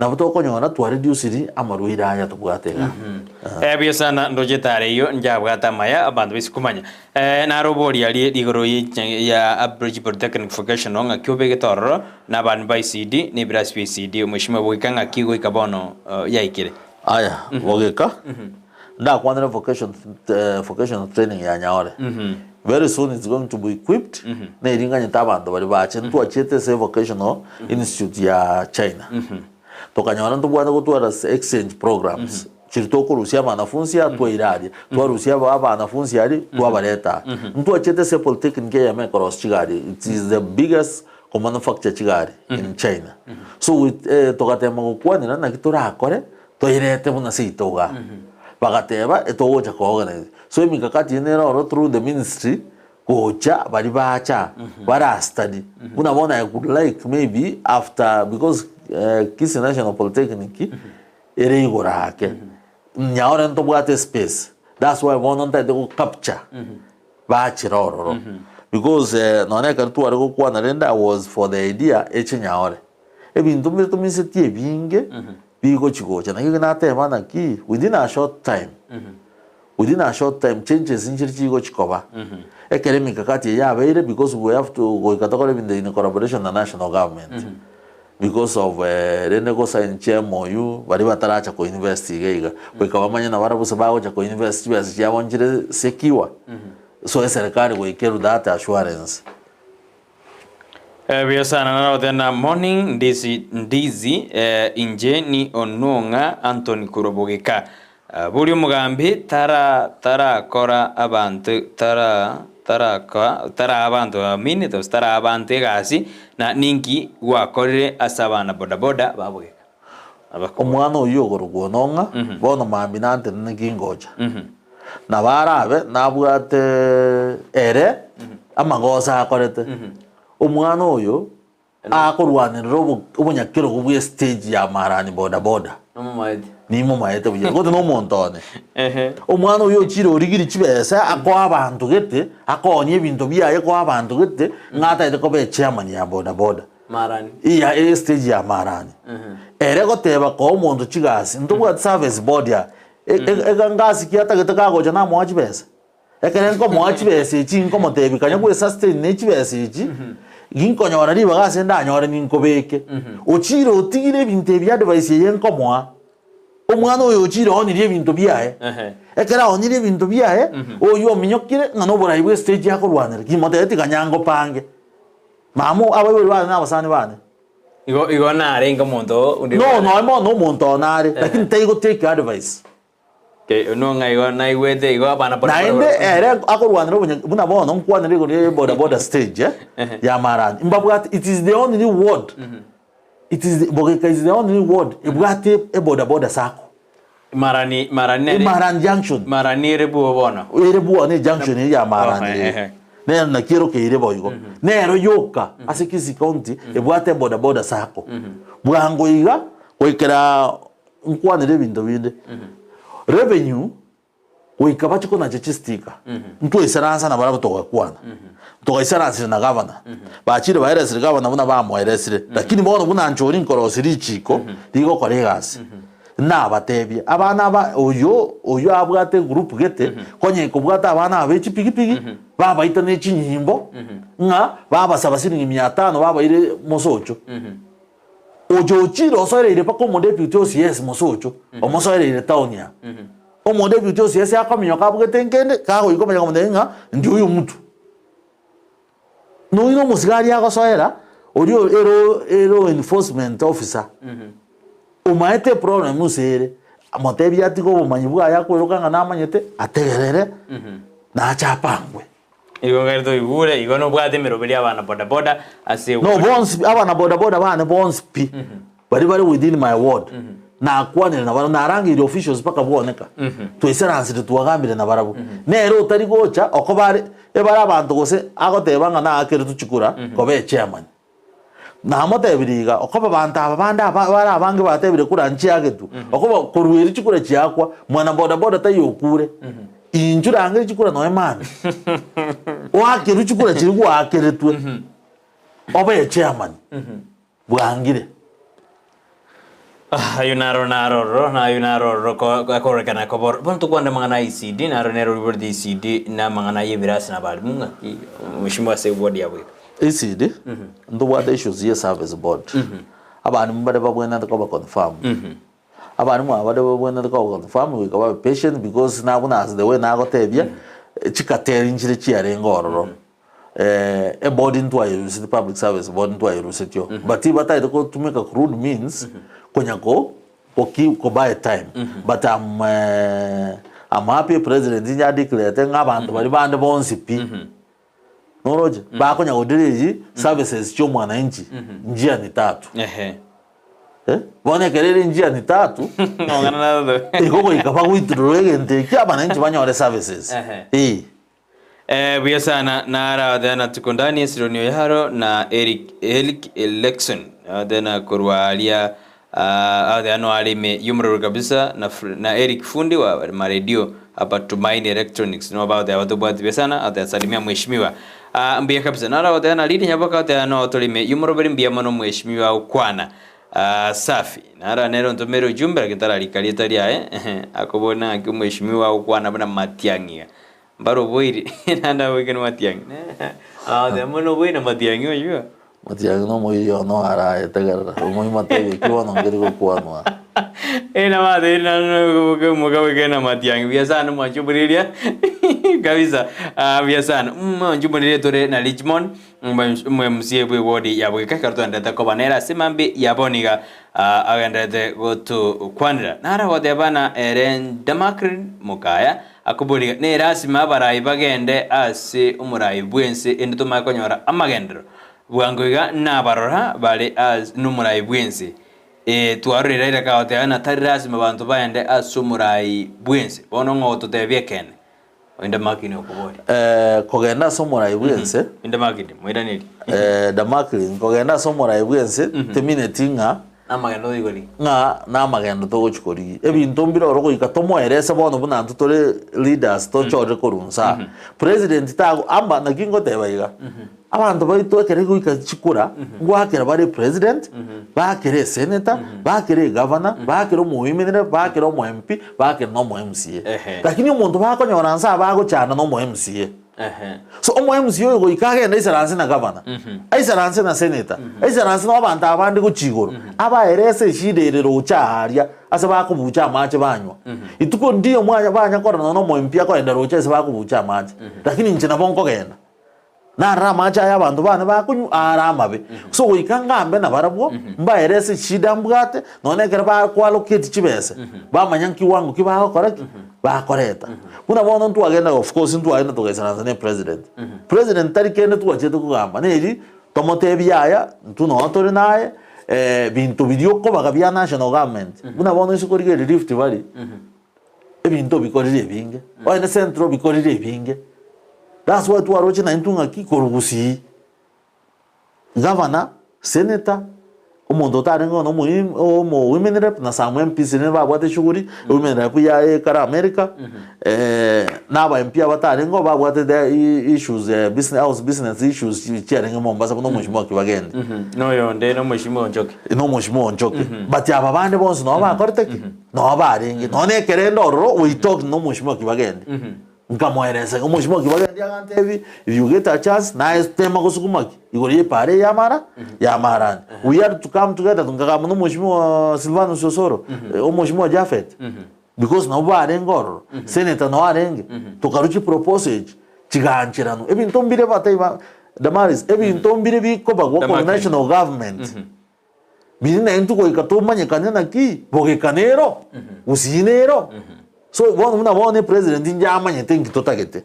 Speaker 3: nabo tokonyora twa reduciri amarwaire aya tobwate igaa.
Speaker 2: Eh, buya sana ndoche etara eyio njabwate amaya abanto baise komanya. Eh, naro oboria aria rigoro ye ya Abridge Polytechnic Vocational ng'aki obegete ororo na abana ba ECD na ebirasi bia ECD omweshimiwa goika ng'aki goika bono eh, yaikire.
Speaker 3: Aya, bogeka, ndakwanere vocation, eh, vocational training ya Nyaore. Very soon it's going to be equipped, neri nganyete abanto baria bache. Ntwachiete ase vocational institute ya China. Tokanyora ntobwate gotwara exchange programs. Chiria tokorusia abanafunsi aa twaira aria, twarusia aba abanafunsi aria twabareta aa. Ntwachiete ase polytechnic eyemo ekorosia chigari, it is the biggest komanufacture chigari in China. So we eh, togatema gokwanera naki torakore toirete buna seito igaa. Bagateba etogocha ko organize. So emikakati eye nere oro through the ministry gocha baria bacha bara study. Buna bono I could like maybe after because eh, Kisii National Polytechnic ere igoro ake, nyaore ntobwate espace. That's why bono ntagete go capture bachire ororo because eh, nonya ekero tware gokwana rende I was for the idea eche nyaore. Ebinto mbire tomisetie ebinge bigochi gocha naki nateba naki within a short time within a short time changes nchire chigochi koba ekero emikakati eye yabeire because we have to goika tokore ebinto in collaboration na national government because of rende go sign chi MOU baria bataracha ko invest iga iga goika bamanye nabarabwo gose bagocha ko invest chibesa chiabo nchire secure so eserekari goika erwe that assurance.
Speaker 2: Buya sana narothe na morning ndizi ndizi eh, inche ni onwong'a Anthony korwa bogeka Eh, boria omogambi tara tarakora abanto tara taraka taraa abanto amini gose taraa abanto egasi na ninki gwakorire ase abana bodaboda ba bogeka Abakobori.
Speaker 3: Omwana oyio okorokwa Onong'a, bono mambia nantenene kingocha. Nabo arabe nabwate ere amagoso akorete. Omwana oyo akorwanerera obo- obonyakerogo bwe stage ya Marani bodaboda.
Speaker 2: Nomomaete.
Speaker 3: Nimomaete buya, gose nomonto one.
Speaker 2: Ehe.
Speaker 3: Omwana oyio ochire origiri chibesa akoa abanto gete, akoonia ebinto biaye koa abanto gete, ng'a atagete koba echairman ya bodaboda.
Speaker 2: Marani.
Speaker 3: Iya estage ya Marani. Ere goteba koa omonto chigasi, ntobwati service board aa. Egangasi ki atagete kagocha namoa chibesa? Ekere nkomoa chibesa echi nkomotebia kanya gwe sustain ne chibesa echi, ginkonyora ribaga ase ndanyore ninkobeke. Ochire otigire ebinto ebi advice eye nkomoa, omwana oyo ochire oonirie ebinto biaye. Ekero aonirie ebinto biaye, oywo ominyokire ng'a noborai bwe stage akorwanera, kimotebeti kanya ngopange. Mama abaibori bane na abasani bane.
Speaker 2: Igo igo narenge omonto onde
Speaker 3: No, nonya bono omonto one are, lakini taigo take advice.
Speaker 2: Okay, no ng'a igo naigwete igo abana pole pole
Speaker 3: Naende
Speaker 2: pole.
Speaker 3: ere akorwanera obonya buna bono nkwanere igoro ya boda boda stage eh, ya Marani. Mbabwate it is the only ward, it is the, Bogeka is the only ward ebwate eboda boda sacco.
Speaker 2: Marani Marani nere
Speaker 3: Marani junction.
Speaker 2: Marani ere bwo bono.
Speaker 3: Ere bwo ne junction eye ya Marani
Speaker 2: Oh,
Speaker 3: ere.
Speaker 2: ehe.
Speaker 3: Nero naki erokeire boigo. Nero yoka ase Kisii County ebwate eboda boda sacco. Bwango iga goikera nkwanere ebinto binde. Revenue goika bache konacha chistika ntwaisaransa nabarabwo togakwana. Togaisaransire na gavana. Bachire baeresire gavana buna bamoeresire. Lakini bono buna nchori nkorosia richiko rigokora egasi. Nabatebie, abana aba oyo oyo abwate egroup gete, konya ekobwata abana aba be chipigipigi, babaita ne chinyimbo, ng'a babasaba siringi mia tano babaire mosocho. Ocho ochire osoereire mpaka omodeputy OCS mosocho, omosoereire town aa. Omodeputy OCS akominyoka abugete nkende, kagoika omanya komotebia ng'a ndi oyo mtu. Nonya na omosigari agosoera, oria ere ere enforcement officer, omaete eproblem ase ere, motebie atige obomanyi bwaye akweroka ng'a namanyete, ategerere, nache apangwe.
Speaker 2: Igo ngari toigure, igo nobwate emeroberi y'abana bodaboda ase
Speaker 3: No
Speaker 2: ward.
Speaker 3: bonsi abana bodaboda bane bonsi pi baria bare within my ward nakwanire nabarabwo narangeirie officials mpaka bwoneka twaisaransire twagambire nabarabwo nere otari gocha okoba are ebare abanto gose agoteba ng'a naakeretwe chikura koba echairman Namotebirie iga, Okoba abanto aba bande aba bare abange batebire kura nchiagetwe, okoba korwa erio chikura chiakwa, mwana boda boda taiyo okure. Inchuo rangeria chikura nonya mambia. Oakerwe chikura chiria gwaakeretwe, obe echairman bwangire.
Speaker 2: Ayio naro naroro, na ayio naroro akororekana koba ororo. Bono tokwane amang'ana a ECD, naro nere oriborete ECD na amang'ana y'ebirasi na abalimu ng'aki mheshimiwa ase eward ya Boika.
Speaker 3: ECD, ntobwate issues ye service board. Abalimu baria babwenerete koba confirmed. Abalimu aba baria babwenerete koba confirmed goika babe patient because na buna as the way nagotebia, chikateri nchire chiarenge ororo. Eboard ntwayerusetie, public service board ntwayerusetio, but bataete gotumeka crude means konya ko ko ko buy time but am am happy president inche adeclarete ng'a abanto baria bande bonsi pi noroche bakonya godelay services chia omwananchi njia ni tatu.
Speaker 2: Ehe.
Speaker 3: Bono ekero ere njia ni tatu
Speaker 2: Amang'ana naro.
Speaker 3: igo goika bagoiturura egento ekio abananchi banyore services.
Speaker 2: Ehe.
Speaker 3: Eeh.
Speaker 2: Eh, buya sana nara Diana tuko ndani Esironi Oyaro na Eric Eric Elekson Diana korwa aria uh, Diana are ime yomorero kabisa na, na Eric Fundi wa maredio hapa Tumaini Electronics no bao Diana tobwati buya sana Diana salimia mheshimiwa uh, mbuya kabisa nara Diana Lili Nyaboka Diana no tolime yomoroberi mbuya mono mheshimiwa okwana uh, safi nara nero ntomere ujumbe lakini tararika rieta riaye akobona ng'aki omheshimiwa okwana buna Matiang'i Mbare oboiri naende aboike na matiang'i. Agotebi mono oboiri na matiang'i oyio.
Speaker 3: Matiang'i na omoiri one arayetegerera, omoima taiyo eki bono nkeri gokwanwa.
Speaker 2: Ere nabo atebirie naende omoka boike na matiang'i buya sana mwanche omorigereria kabisa ah buya sana. Mwanche omorigereria tore na Richmond omo MCA bwe ward ya Bogeka ekero twaenderete koba nere ase mambia ya bono iga agenderete gotokwanera. Naro agoteba ng'a ere Damakrine Mokaya Akoboria, Nerasima abarai bagende ase omorai bw'ense ende tomanye konyora amagenderero? Bwango iga nabarora bare as nomorai bw'ense. Ee, twarorire Raila kagoteba ng'a tari lasima abanto baende ase omorai bw'ense. Bono ng'o ogototebia ekeene? Oinde Makini okoboria.
Speaker 3: Eh, kogenda ase omorai bw'ense.
Speaker 2: Oinde Makini, moiranerie.
Speaker 3: Eh, Damaklin, kogenda ase omorai bw'ense, temineti ng'a
Speaker 2: Namagendo toigori.
Speaker 3: Ng'a namagendo togochia korigia. Ebinto mbire oro goika tomoerese bono buna intwe tore leaders tochorire korwa inse aa. President tago amba naki ngoteba iga, abanto baito ekero goika chikura, ngoakera bare president, baakere esenator, baakere egavana, baakere omowomen rep, baakere omo MP, baakere na omo MCA.
Speaker 2: Ehe.
Speaker 3: Lakini omonto bakonyora inse aa bagochanda na omo MCA.
Speaker 2: Ehe.
Speaker 3: So omo MCA oyo goika agende aisaranse na gavana, aisaranse na senator, aisaranse na abanto abande gochia igoro, abaerese eshida ere roche aaria ase bakobucha amache banywa. Rituko ndiyo mwanya banya korora nonya omo MP akogenda roche ase bakobucha amache, lakini inche nabo nkogenda. Narora amache aya abanto bane bakonywa are amabe. So goika ngambe nabarabwo, mbaerese eshida mbwate, nonya ekero bakoallocate chibese, bamanya nkiwango ki bagokora ki? Bakoreta. Buna bono ntwagenda of course ntwagenda togaisaransa ne president. President tari kende twachete kogamba neri tomotebie yaya intwe noo tore naye binto biria okobaga bia national government buna bono ase korigereria Rift Valley ebinto bikorire ebinge onye ne central bikorire ebinge that's why twaroche naintwe ng'aki korwa gusii. Gavana, senator, omonto otarenge bono omo omo women rep na some MPs rende babwate shughuli, women rep ya ekare America, na aba MP abatarengeo babwate their issues business house business issues chiarenge Mombasa buna omweshimiwa Kibagendi.
Speaker 2: Na oyonde na omweshimiwa Onchoke.
Speaker 3: Na omweshimiwa Onchoke. But aba bande bonsi nabo bakorete ki? Nabo barenge. Nonya na ekero ende ororo we talked na omweshimiwa Kibagendi. Nkamoeresa iga, Omosibwa ki bagendia agantebi, if you get a chance, naye tema gosukuma ki? Igoro y'epaara eye y'amara, y'amarani. We had to come together, nkagamba na omosimiwa Silvanus Osoro, omosimiwa Japhet, because nabwo barenge ororo, senator noo arenge, tokarwa chiproposal echi, chigaancheranwa. Ebinto mbire bataiba ba Damaris, ebinto mbire bikobagwa korwa
Speaker 2: Damakini.
Speaker 3: national government, biri naintwe goika tomanyekane naki, bogeka nero, gusii nero. So bono buna bono epresident inche amanyete inki totagete.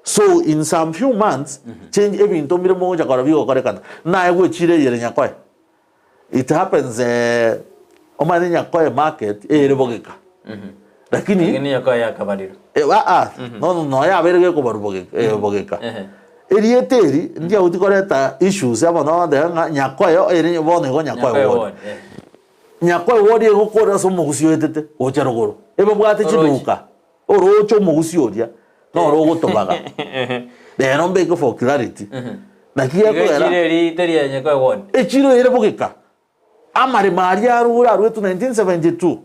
Speaker 3: So in some few months, change ebinto mbire mogocha korora bigokorekana. Naye gwechire eyere Nyakoe. It happens eh, omanyete Nyakoe market eyere bogeka. Lakini
Speaker 2: Lakini Nyakoe yakabarirwe.
Speaker 3: Eh, ah, ah, no, no, no, yabeire gekobarwa bogeka, eh, bogeka.
Speaker 2: Ehe.
Speaker 3: Erieta eri ndiagochi koreta issues amo nogoteba ng'a Nyakoe ere bono igo Nyakoe
Speaker 2: Nyakoe
Speaker 3: ward.
Speaker 2: ward, eh.
Speaker 3: Nyakoe ward egokora ase omogusi oetete gocha rogoro, ebabwate
Speaker 2: Oroche.
Speaker 3: chiduka, oroche omogusi oria noro ogotobaga. Rero mbeke for clarity, naki
Speaker 2: Igo
Speaker 3: gekogera
Speaker 2: echiro eri teri ya Nyakoe ward.
Speaker 3: echiro ere bogeka, amaremo aria arure arwetwe 1972.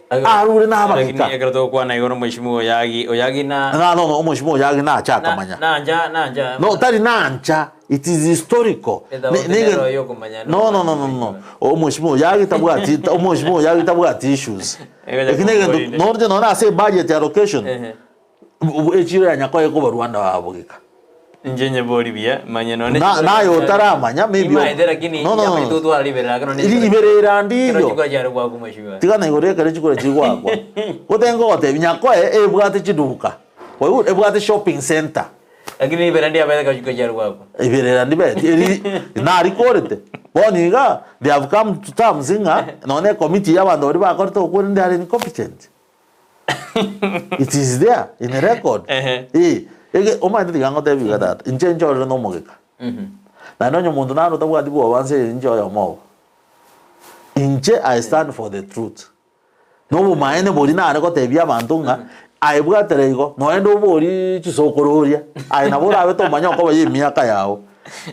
Speaker 3: Arure nabageka.
Speaker 2: Lakini ekero togokwana igoro omweshimiwa Oyagi, Oyagi na.
Speaker 3: Na no no omweshimiwa Oyagi nacha akamanya.
Speaker 2: Na nancha nancha.
Speaker 3: No tari nancha it is historical.
Speaker 2: Etauti
Speaker 3: Ne- ne-
Speaker 2: nero yokomanya
Speaker 3: No no no no no. Omweshimiwa Oyagi tabwati omweshimiwa Oyagi tabwati issues.
Speaker 2: Egocha
Speaker 3: Eki negento
Speaker 2: komokorinde.
Speaker 3: noroche nonye ase ebudget allocation
Speaker 2: Ehe.
Speaker 3: Echiro ya Nyakoe ekobarwa ande abogeka.
Speaker 2: Inche nyebori buya, manye nonye
Speaker 3: Na- naye otaramanya, maybe
Speaker 2: Nimaete lakini
Speaker 3: No, no, no.
Speaker 2: yamaete otwara riberera ake nonye
Speaker 3: Ri- riberera ndiyo.
Speaker 2: Kero chikura chiare goakwa mheshimiwa.
Speaker 3: Tigana igoro ekero chikura chigoakwa. Gote ngogotebi Nyakoe ebwate chiduka. Kwaigure ebwate shopping center.
Speaker 2: Lakini riberera ndiabete ekero chikura chiare goakwa.
Speaker 3: Riberera ndibeti eri narikorete. Bono iga they have come to terms ng'a nonye ecommittee ya abanto baria bakorete okweri they are incompetent. It is there in record.
Speaker 2: Ehe.
Speaker 3: Eh, ege omanyete tiga ngotebi iga tata, inche nchorire na omogeka. Naende onye omonto naro otabwati bwoba nse eye inche oyomo obo. Inche I stand for the truth. Na obomaene boria nare gotebia abanto ng'a aye bwatera igo, noende obori chisokoro oria, aye nabo orabe tomanya okoba ya emiaka yao.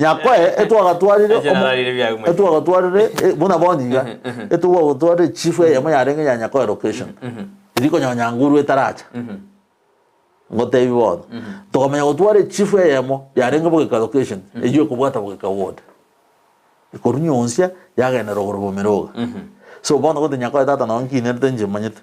Speaker 3: Nyakoe etwagatwarire
Speaker 2: Eche
Speaker 3: omo-
Speaker 2: nararire biago mwe.
Speaker 3: etwagatwarire eh, buna bono iga etwagotwarire chief eyemo yarenge ya Nyakoe location eri konya Nyanguru etaracha ngotebi bono tokamanya gotwara echief eyemo yarenge Bogeka location eywo ekobwata Bogeka ward ekorwa Nyonsia yagenda rogoro Bomiroga so bono gote Nyakoe tata nonye nkinerete inche manyete.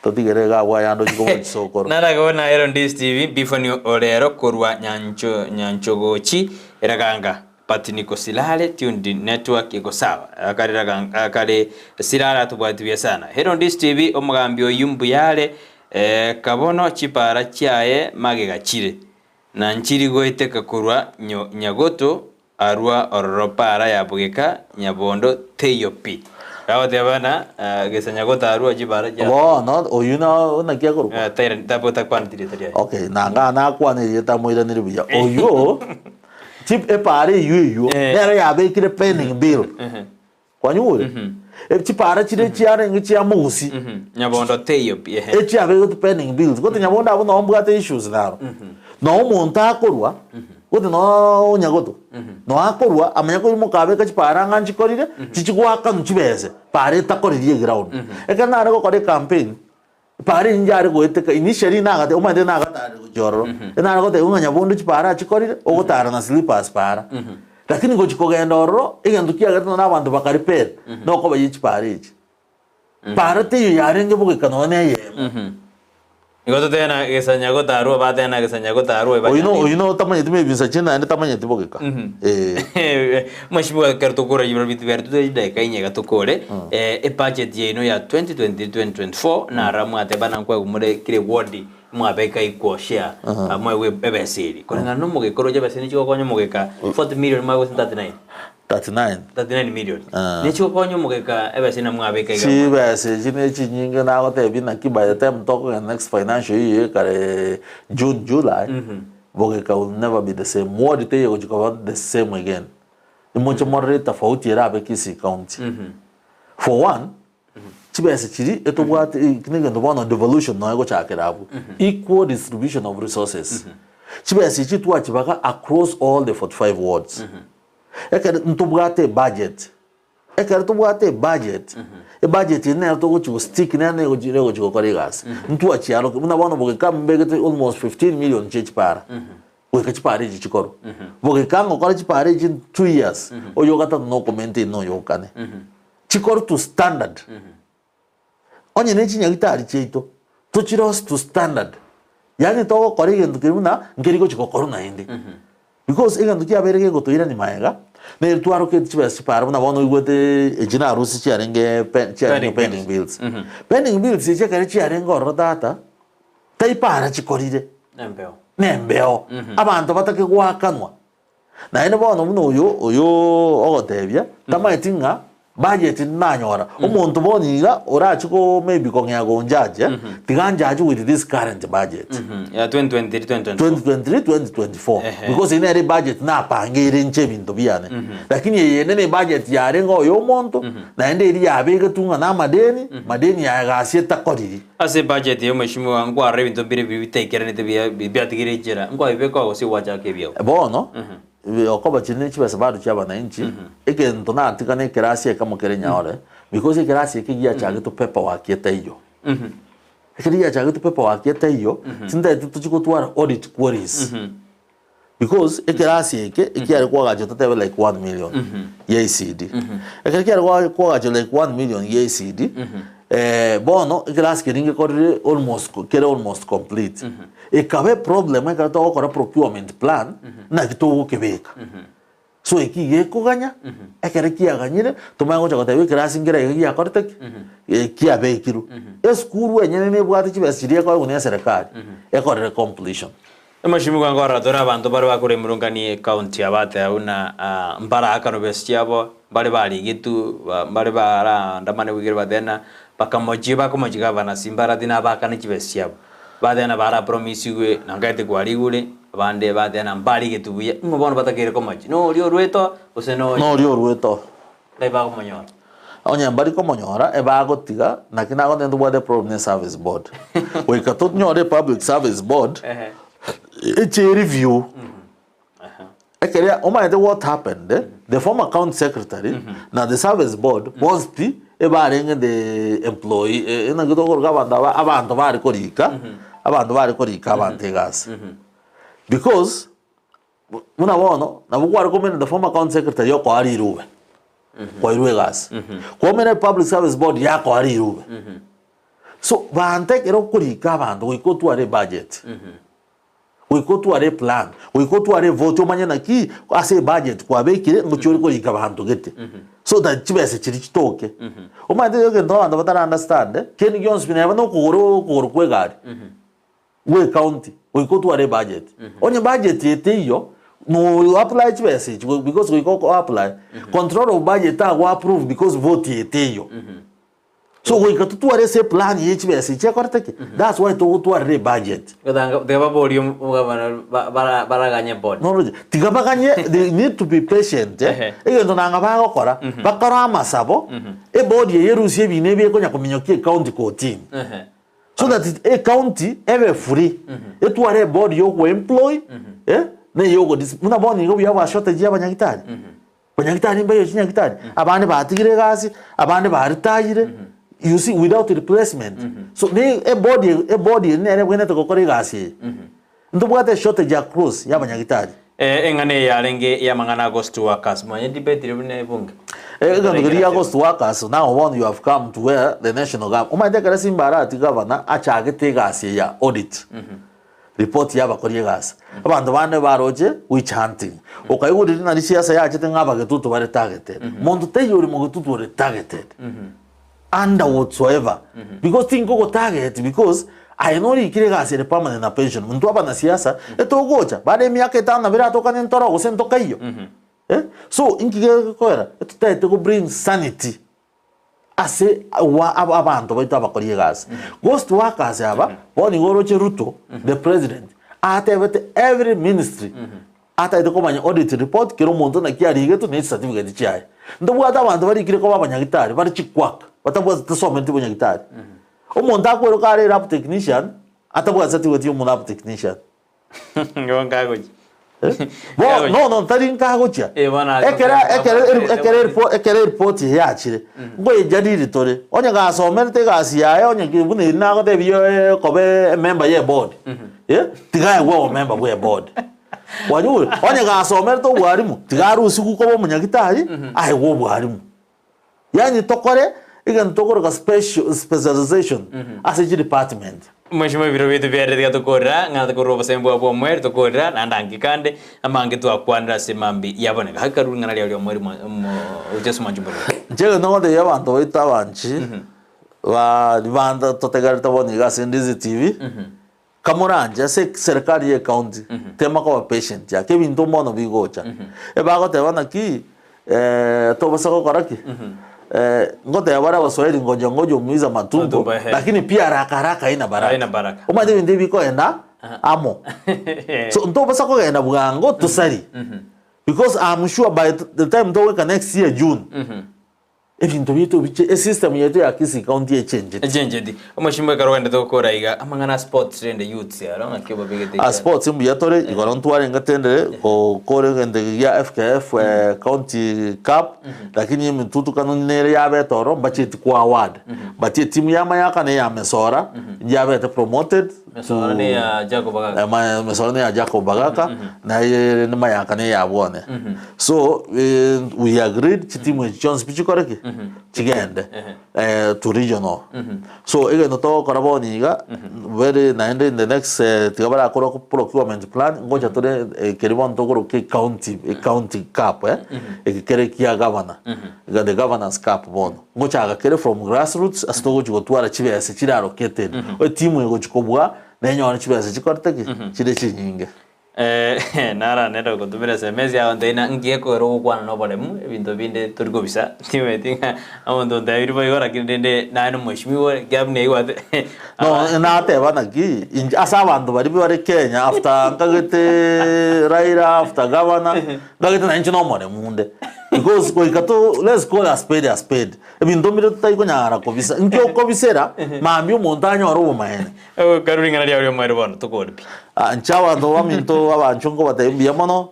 Speaker 3: Totigere iga abwo ayande ochie kobua chisokoro.
Speaker 2: Naragona ero Ndisi TV Bifoni orero korwa nyancho nyanchogochi eraganga but niko silale tuned network iko sawa akare raganga akare silale atobwati buya sana Hello Ndisi TV omogambi oyio mbuyare eh, kabono chipara chiaye magega chire na nchiri goeteka korwa nyo nyagoto Arua ororo para ya bogeka nyabondo teiyo pi. Gagoteba na gesa nyagoto arua chibara chia.
Speaker 3: Bono oyio na naki akorokwa?
Speaker 2: Taira tabo takwaneti rieta riaye.
Speaker 3: Okay, nanga nakwane rieta amoiranere buya. Oyio chip epara eyio eyio
Speaker 2: Eh.
Speaker 3: nere yabekire pending bill. Kwanyure? Chipara chire chiarenge chia mogusi.
Speaker 2: Nyabondo teiyo pi ehe.
Speaker 3: Echiabegete pending bills. Gote nyabondo abwo noo mbwate issues naro. Noo omonto akorwa, gote noo onyagoto. Noo akorwa amanye koimoka abeke chipara ng'a nchikorire, chichigoakanwa chibese, para etakoriri eground. Ekero nare gokora ecampaign, Para inche are goeteka initially nagate omanyete nagatarire gochia ororo enare goteba ng'a nyabondo chipara achikorire ogotara na slippers para lakini gochia kogenda ororo egento kiagerete nonye abanto bakarepel nokoba ye chipara echi para teiyo yarenge bogeka nonye na eyemo.
Speaker 2: Igo totebe na gesanya gotarua batebe na gesanya gotarua
Speaker 3: Oyio no oyio no otamanyeti maybe nsache naende tamanyeti bogeka eh.
Speaker 2: Mheshimiwa ekero tokora ribero binto biaria totware chidakika inye iga tokore ebudget yaino ya 2023-2024 nara mwateba na nkwegwa more kera eward mwabeka equal share mwegwe ebesa eri koreng'ana na omogeka oroche ebesa nigo chigokonya omogeka 40 million mwegwa gose 39
Speaker 3: 39.
Speaker 2: 39 million
Speaker 3: Ah.
Speaker 2: nechigokonya omogeka ebesa ina mwabeka iga
Speaker 3: Chibesa echi ne chinyinge nagotebia naki by the time tokogenda next financial year ekare June July bogeka will never be the same ward teiyo gochia koba the same again imoche morore etofauti erabe Kisii county for one chibesa chiria etobwate eki negento bono devolution noe egochakera abwo equal distribution of resources chibesa echi twachibaga across all the 45 wards ekero ntobwate ebudget. Ekero tobwate ebudget, ebudget eye nero togochi go stick nero negochi negochi gokora egasi. Ntwachiarokia, buna bono bogeka mbegete almost 15 million chia chipara, goika chipara echi chikorwe. Bogeka ngokora chipara echi in 2 years, oyo ogatato na okomaintain na oyo okane. Chikorwe to standard. Onye ne chinyagitari chiaito, tochirose to standard. Yaani togokora egento keria buna nkeri gochi gokorwa naende. Because egento kiabeire gegotoirania magega, neri twaroketi chibesa chipara buna bono oigwete echi narusia chiarenge pe chiarenge
Speaker 2: Pending
Speaker 3: pending bills. Pending bills echi ekero chiarenge ororo tata, tai para chikorire,
Speaker 2: Nembeo.
Speaker 3: nembeo, abanto batake goakanwa. Naende bono buna oyo oyo ogotebia, tamaeti ng'a budget nanyora, omonto bono iga orache ko maybe kong'ea gonjudge, tiga anjudge with this current budget.
Speaker 2: Ya 2023 2024.
Speaker 3: 2023 2024
Speaker 2: Ehe.
Speaker 3: because eye nere ebudget napangeire inche ebinto biane lakini eye ende ne ebudget yarenge oyo omonto naende eria yabegetwe ng'a na amadeni madeni yaye gasi etakoriri.
Speaker 2: Ase ebudget ya omweshimiwa nkwarora ebinto mbire biria bitaikeranete buya biatigire enchera nkwabibeka oo gose gwachaka ebiao.
Speaker 3: Bono okoba chiri ne chibesa bado chia abananchi egento natiga na ekerasi ekemo kere nyaore because ekerasi eke giachagetwe paperwork etaiyo. Ekero giachagetwe paperwork etaiyo tintagete tochie gotwara audit queries because ekerasi eke ekiare koagachwa totebe like 1 million ya ECD. Ekero kiare koa koagachwa like 1 million ya ECD bono ekerasi keria ngekorire almost kere almost complete. Ekaba eproblem ekero togokora procurement plan naki togokebeka. So eki gekoganya, ekero kiaganyire, tomanye gocha goteba ekerasi nkere iga giakorete ki? Kiabekirwe. Esukuru enyene nebwate chibesa chiria ekoegwa na eserekari, ekorere completion.
Speaker 2: Omweshimiwa nkorora tore abanto bare bakore emurungani ecounty abateba buna mbaraakanwe besa chiabo, mbare barigetwe, mbare baraandamane goikera batebe bakamochia bakomochia gavana Simbarati nabakane chibesa chiabo. Bateba barapromisigwe na nkaete kwarigure, abande bateba mbarigetwe buya, ng'o bono batakeire komochia? Noria orwete oo gose noyo?
Speaker 3: Noria orwete oo.
Speaker 2: Ngai bakomonyora.
Speaker 3: Onye mbari komonyora, ebagotiga, naki nagotebi ntobwate eproblem ne service board. Goika tonyore epublic service board, eche ereview, ekere omanyete what happened, the former county secretary na the service board bonsi pi ebarenge the employee, eh, naki tokoroka abanto aba, abanto bare korika, abanto bare korika abanto egasi. Because, Buna bono, nabo kware komenya the former county secretary okoa rirube, kwairwe egasi. Kwamenya public service board yakoa rirube. So banto ekero okorika abanto goika otware ebudget, goika otware eplan, goika otware evote omanye naki ase ebudget kwabekire ngochia ore korika banto gete. So that chibesa chiria chitoke. Omanyete egento abanto batara understand, kende gionsi pi neba na okogoro okogoro kwa egari. Bw'ecounty goika otware ebudget. Onye budget eye teiyo, no apply chibesa echi because goika oko apply, controller of budget tago approve because vote eye teiyo. So goika totware ase eplan ye chibesa echi ekorete ki? That's why togotwarera ebudget.
Speaker 2: Gotanga tiga baborie omogabana ba- bara- baraganye board.
Speaker 3: Noroche, tiga baganye, they need to be patient eh.
Speaker 2: Ehe.
Speaker 3: Egento nanga bagokora, bakore amasabo, eboard eye erusie ebina ebi ekonya kominyokia ecounty kotini.
Speaker 2: Ehe.
Speaker 3: So that ecounty ebe free, etware eboard ya okoemploy, eh, na eya ogodis buna bono iga buya bwa shortage ya abanyagitari. Banyagitari mbaiyo chinyagitari, abande batigire egasi, abande baritayire, you see without replacement. So ne eboard eye eboard eye nere ebwenerete gokora egasi eye. Ntobwate eshortage across ya abanyagitari.
Speaker 2: Eng'ana eye yarenge y'amang'ana a ghost workers, manye debate ere buna ebunge.
Speaker 3: Egento keria gia ghost workers now bono you have come to where the national gov omanyete ekero Simba Arati governor achagete egasi eye ya audit report ya abakori egasi abanto bande baroche witch hunting okaigwa riria nari siasa yachete ng'a abagetutu bare targeted monto taiyo ore mogetutu ore targeted under whatsoever because tinkogo target because aye norikire egasi ere permanent na pension intwe abanasiasa etogocha baada emiaka etano nabo eratokane ntoro gose ntokaiyo eh so inki gekoera etotagete go bring sanity ase wa abanto baito abakori egasi ghost workers aba bono igo oroche Ruto the president atebete every ministry Atagete komanya audit report kera omonto naki arigetwe ne chicertificate chiaye. Ntobwate abanto barikire koba abanyagitari bare chiquack batabwati tasometi bonyagitari. Omonto akweroka are lab technician atabwati certificate ya omolab technician.
Speaker 2: Igo nkagochia.
Speaker 3: Bo no no tari nkagochia.
Speaker 2: Eh, bono
Speaker 3: Ekere ekere ekere ekere eripoti eye yachire, nkoyejadili tore, onye gasomerete egasi yaye onye ki buna eri nagotebia koba emember ya eboard, eh, tiga aegwe obomember bwa eboard. Kwanyure? Onye gasomerete obwarimu, tiga arusigwe koba omonyagitari, aegwe obwarimu. Yaani tokore egento tokoroka special specialization ase chidepartment.
Speaker 2: Mweshimiwa ebiro biaito biarire tiga tokorera, ng'a tokorwa obosemia bwao bw'omoerio tokorera, naende anki kande amange twakwanire ase mambia yaboneka. Haki karure ring'ana riao ri'omoerio mwa- mo- gochia ase omwancho mororo.
Speaker 3: Inche egento ngotebia abanto baito abanchi, ba ribanta totegererete bono iga ase Ndizi TV, Kamoranche ase serikali ye county tema koba patient ake ebinto mbono bigocha. Ebagoteba naki tobasa gokora ki? Ngoteba bare abaswahili ngoja ngoja umuiza matumbo
Speaker 2: Matumbo, ehe.
Speaker 3: lakini pia haraka haraka haina baraka.
Speaker 2: Haina baraka.
Speaker 3: Omanyete ebinto ebi bikoenda amo. So ntobasa kogenda bwango tosari because I'm sure by the time togoika next year June Ebinto biaito biche, esystem yaito ya Kisii County echencheti.
Speaker 2: Echencheti. Omochimbo ekero ogendete gokora iga, amang'ana a sports rende youths aro ng'aki obabegete
Speaker 3: A sports mbuya tore, igoro ntwarenge tendere gokora egento eke gia FKF County Cup, lakini emitutukano nere yabete ororo mbacheti ko award. But etimu ya Mayaka na eya Mesora yabete promoted to
Speaker 2: Mesora ne ya Jacob Bagaka.
Speaker 3: Mesora ne ya Jacob Bagaka, naye rende Mayaka ne ya bwane. So we agreed chitimu echi chionsi pi chikore ki? Chigende to regional. So egento togokora bono iga, very naende in the next tiga barakore procurement plan, ngocha tore keria bono tokoroka ecounty, ecounty cup eh, eke kere kia governor, iga the governors cup bono. Ngochaka kere from grassroots ase togochi gotwara chibesa chire allocated, etimu egochi kobua nenyore chibesa chikorete ki? Chire chinyinge.
Speaker 2: Nara nere ogotumera SMS agontebia ng'a nki gekogera ogokwana na oboremu, ebinto binde tori kobisa, timanyeti ng'a omonto ontebirie boigo lakini rende naye na omweshimiwa ore, ekiagera buna aigwete
Speaker 3: No, nateba naki, inche ase abanto baria bare Kenya after nkagete Raila, after governor, nkagete nainche na omoremu nde. Because goika to let's call a spade a spade, ebinto mbire totari konyara kobisa, inki okobisera, mambia omonto anyore obomaene.
Speaker 2: Karure ring'ana riao ri'omoerio bono, tokore pi.
Speaker 3: Ah, inche abanto baminto abanchwa nkobatebia mbuya mono,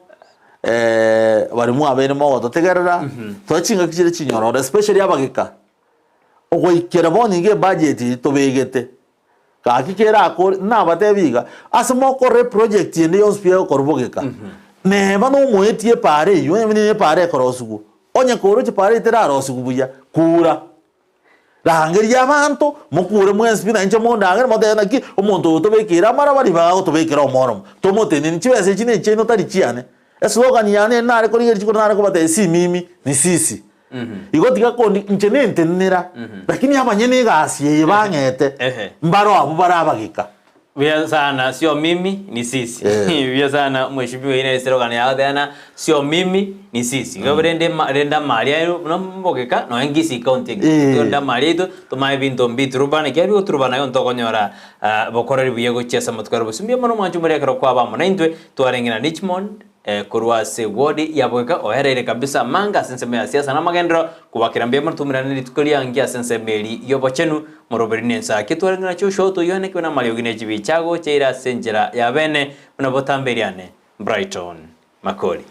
Speaker 3: baria mwabeire mogototegerera, tore chingaki chire chinyororo especially abageka, ogoikera bono iga ebudget eye tobegete, gaki kerakore, nabatebie iga, ase mokorora eproject ende yonsi pi egokorwa bogeka, neba nomoetie epaara eywo, onye buna epaara ekorosiwa, onye koroche paara eywo terarosiwa buya, kura. Rangeria abanto, mokure mwensi pi, na inche mondangere, motebe naki omonto oyo otobekeire amaraba ribaga agotobekera omoromo. Tomoteneni, chibesa echi nechiaino tari chiane. Eslogan yane ere nare korigereria chikoro nare kobatebia si mimi, ni sisi. Igo tiga kondi inche nentenenera, lakini abanyene egasi eye bang'ete, mbaro abwo bare abageka.
Speaker 2: Buya sana sio mimi ni sisi. Buya sana mheshimiwa ine slogan yao tena sio mimi ni sisi. Igo rende ma- rende amari aye buna mbogeka nonya Kisii county eke. Rende amari aito tomae ebinto mbiturubana ekiagera bigoturubana igo ntokonyora bokoreri buya gochia ase amatuko aria bosio. Mbuya mono mwanche more ekero kwaba amo naintwe twarenge na Richmond Korwa ase ward ya Bogeka oereire kabisa amanga ase ensemo ya siasa na amagenderero, kobakera mbuya mono toumerane rituko riange ase ensemo eri y'obochenu, moroberi na ensaki twarenge na Joshua otoyoene kibe namariogi ne chibicha agocha ere ase enchera ya bene buna botambe eriane. Brighton Makori.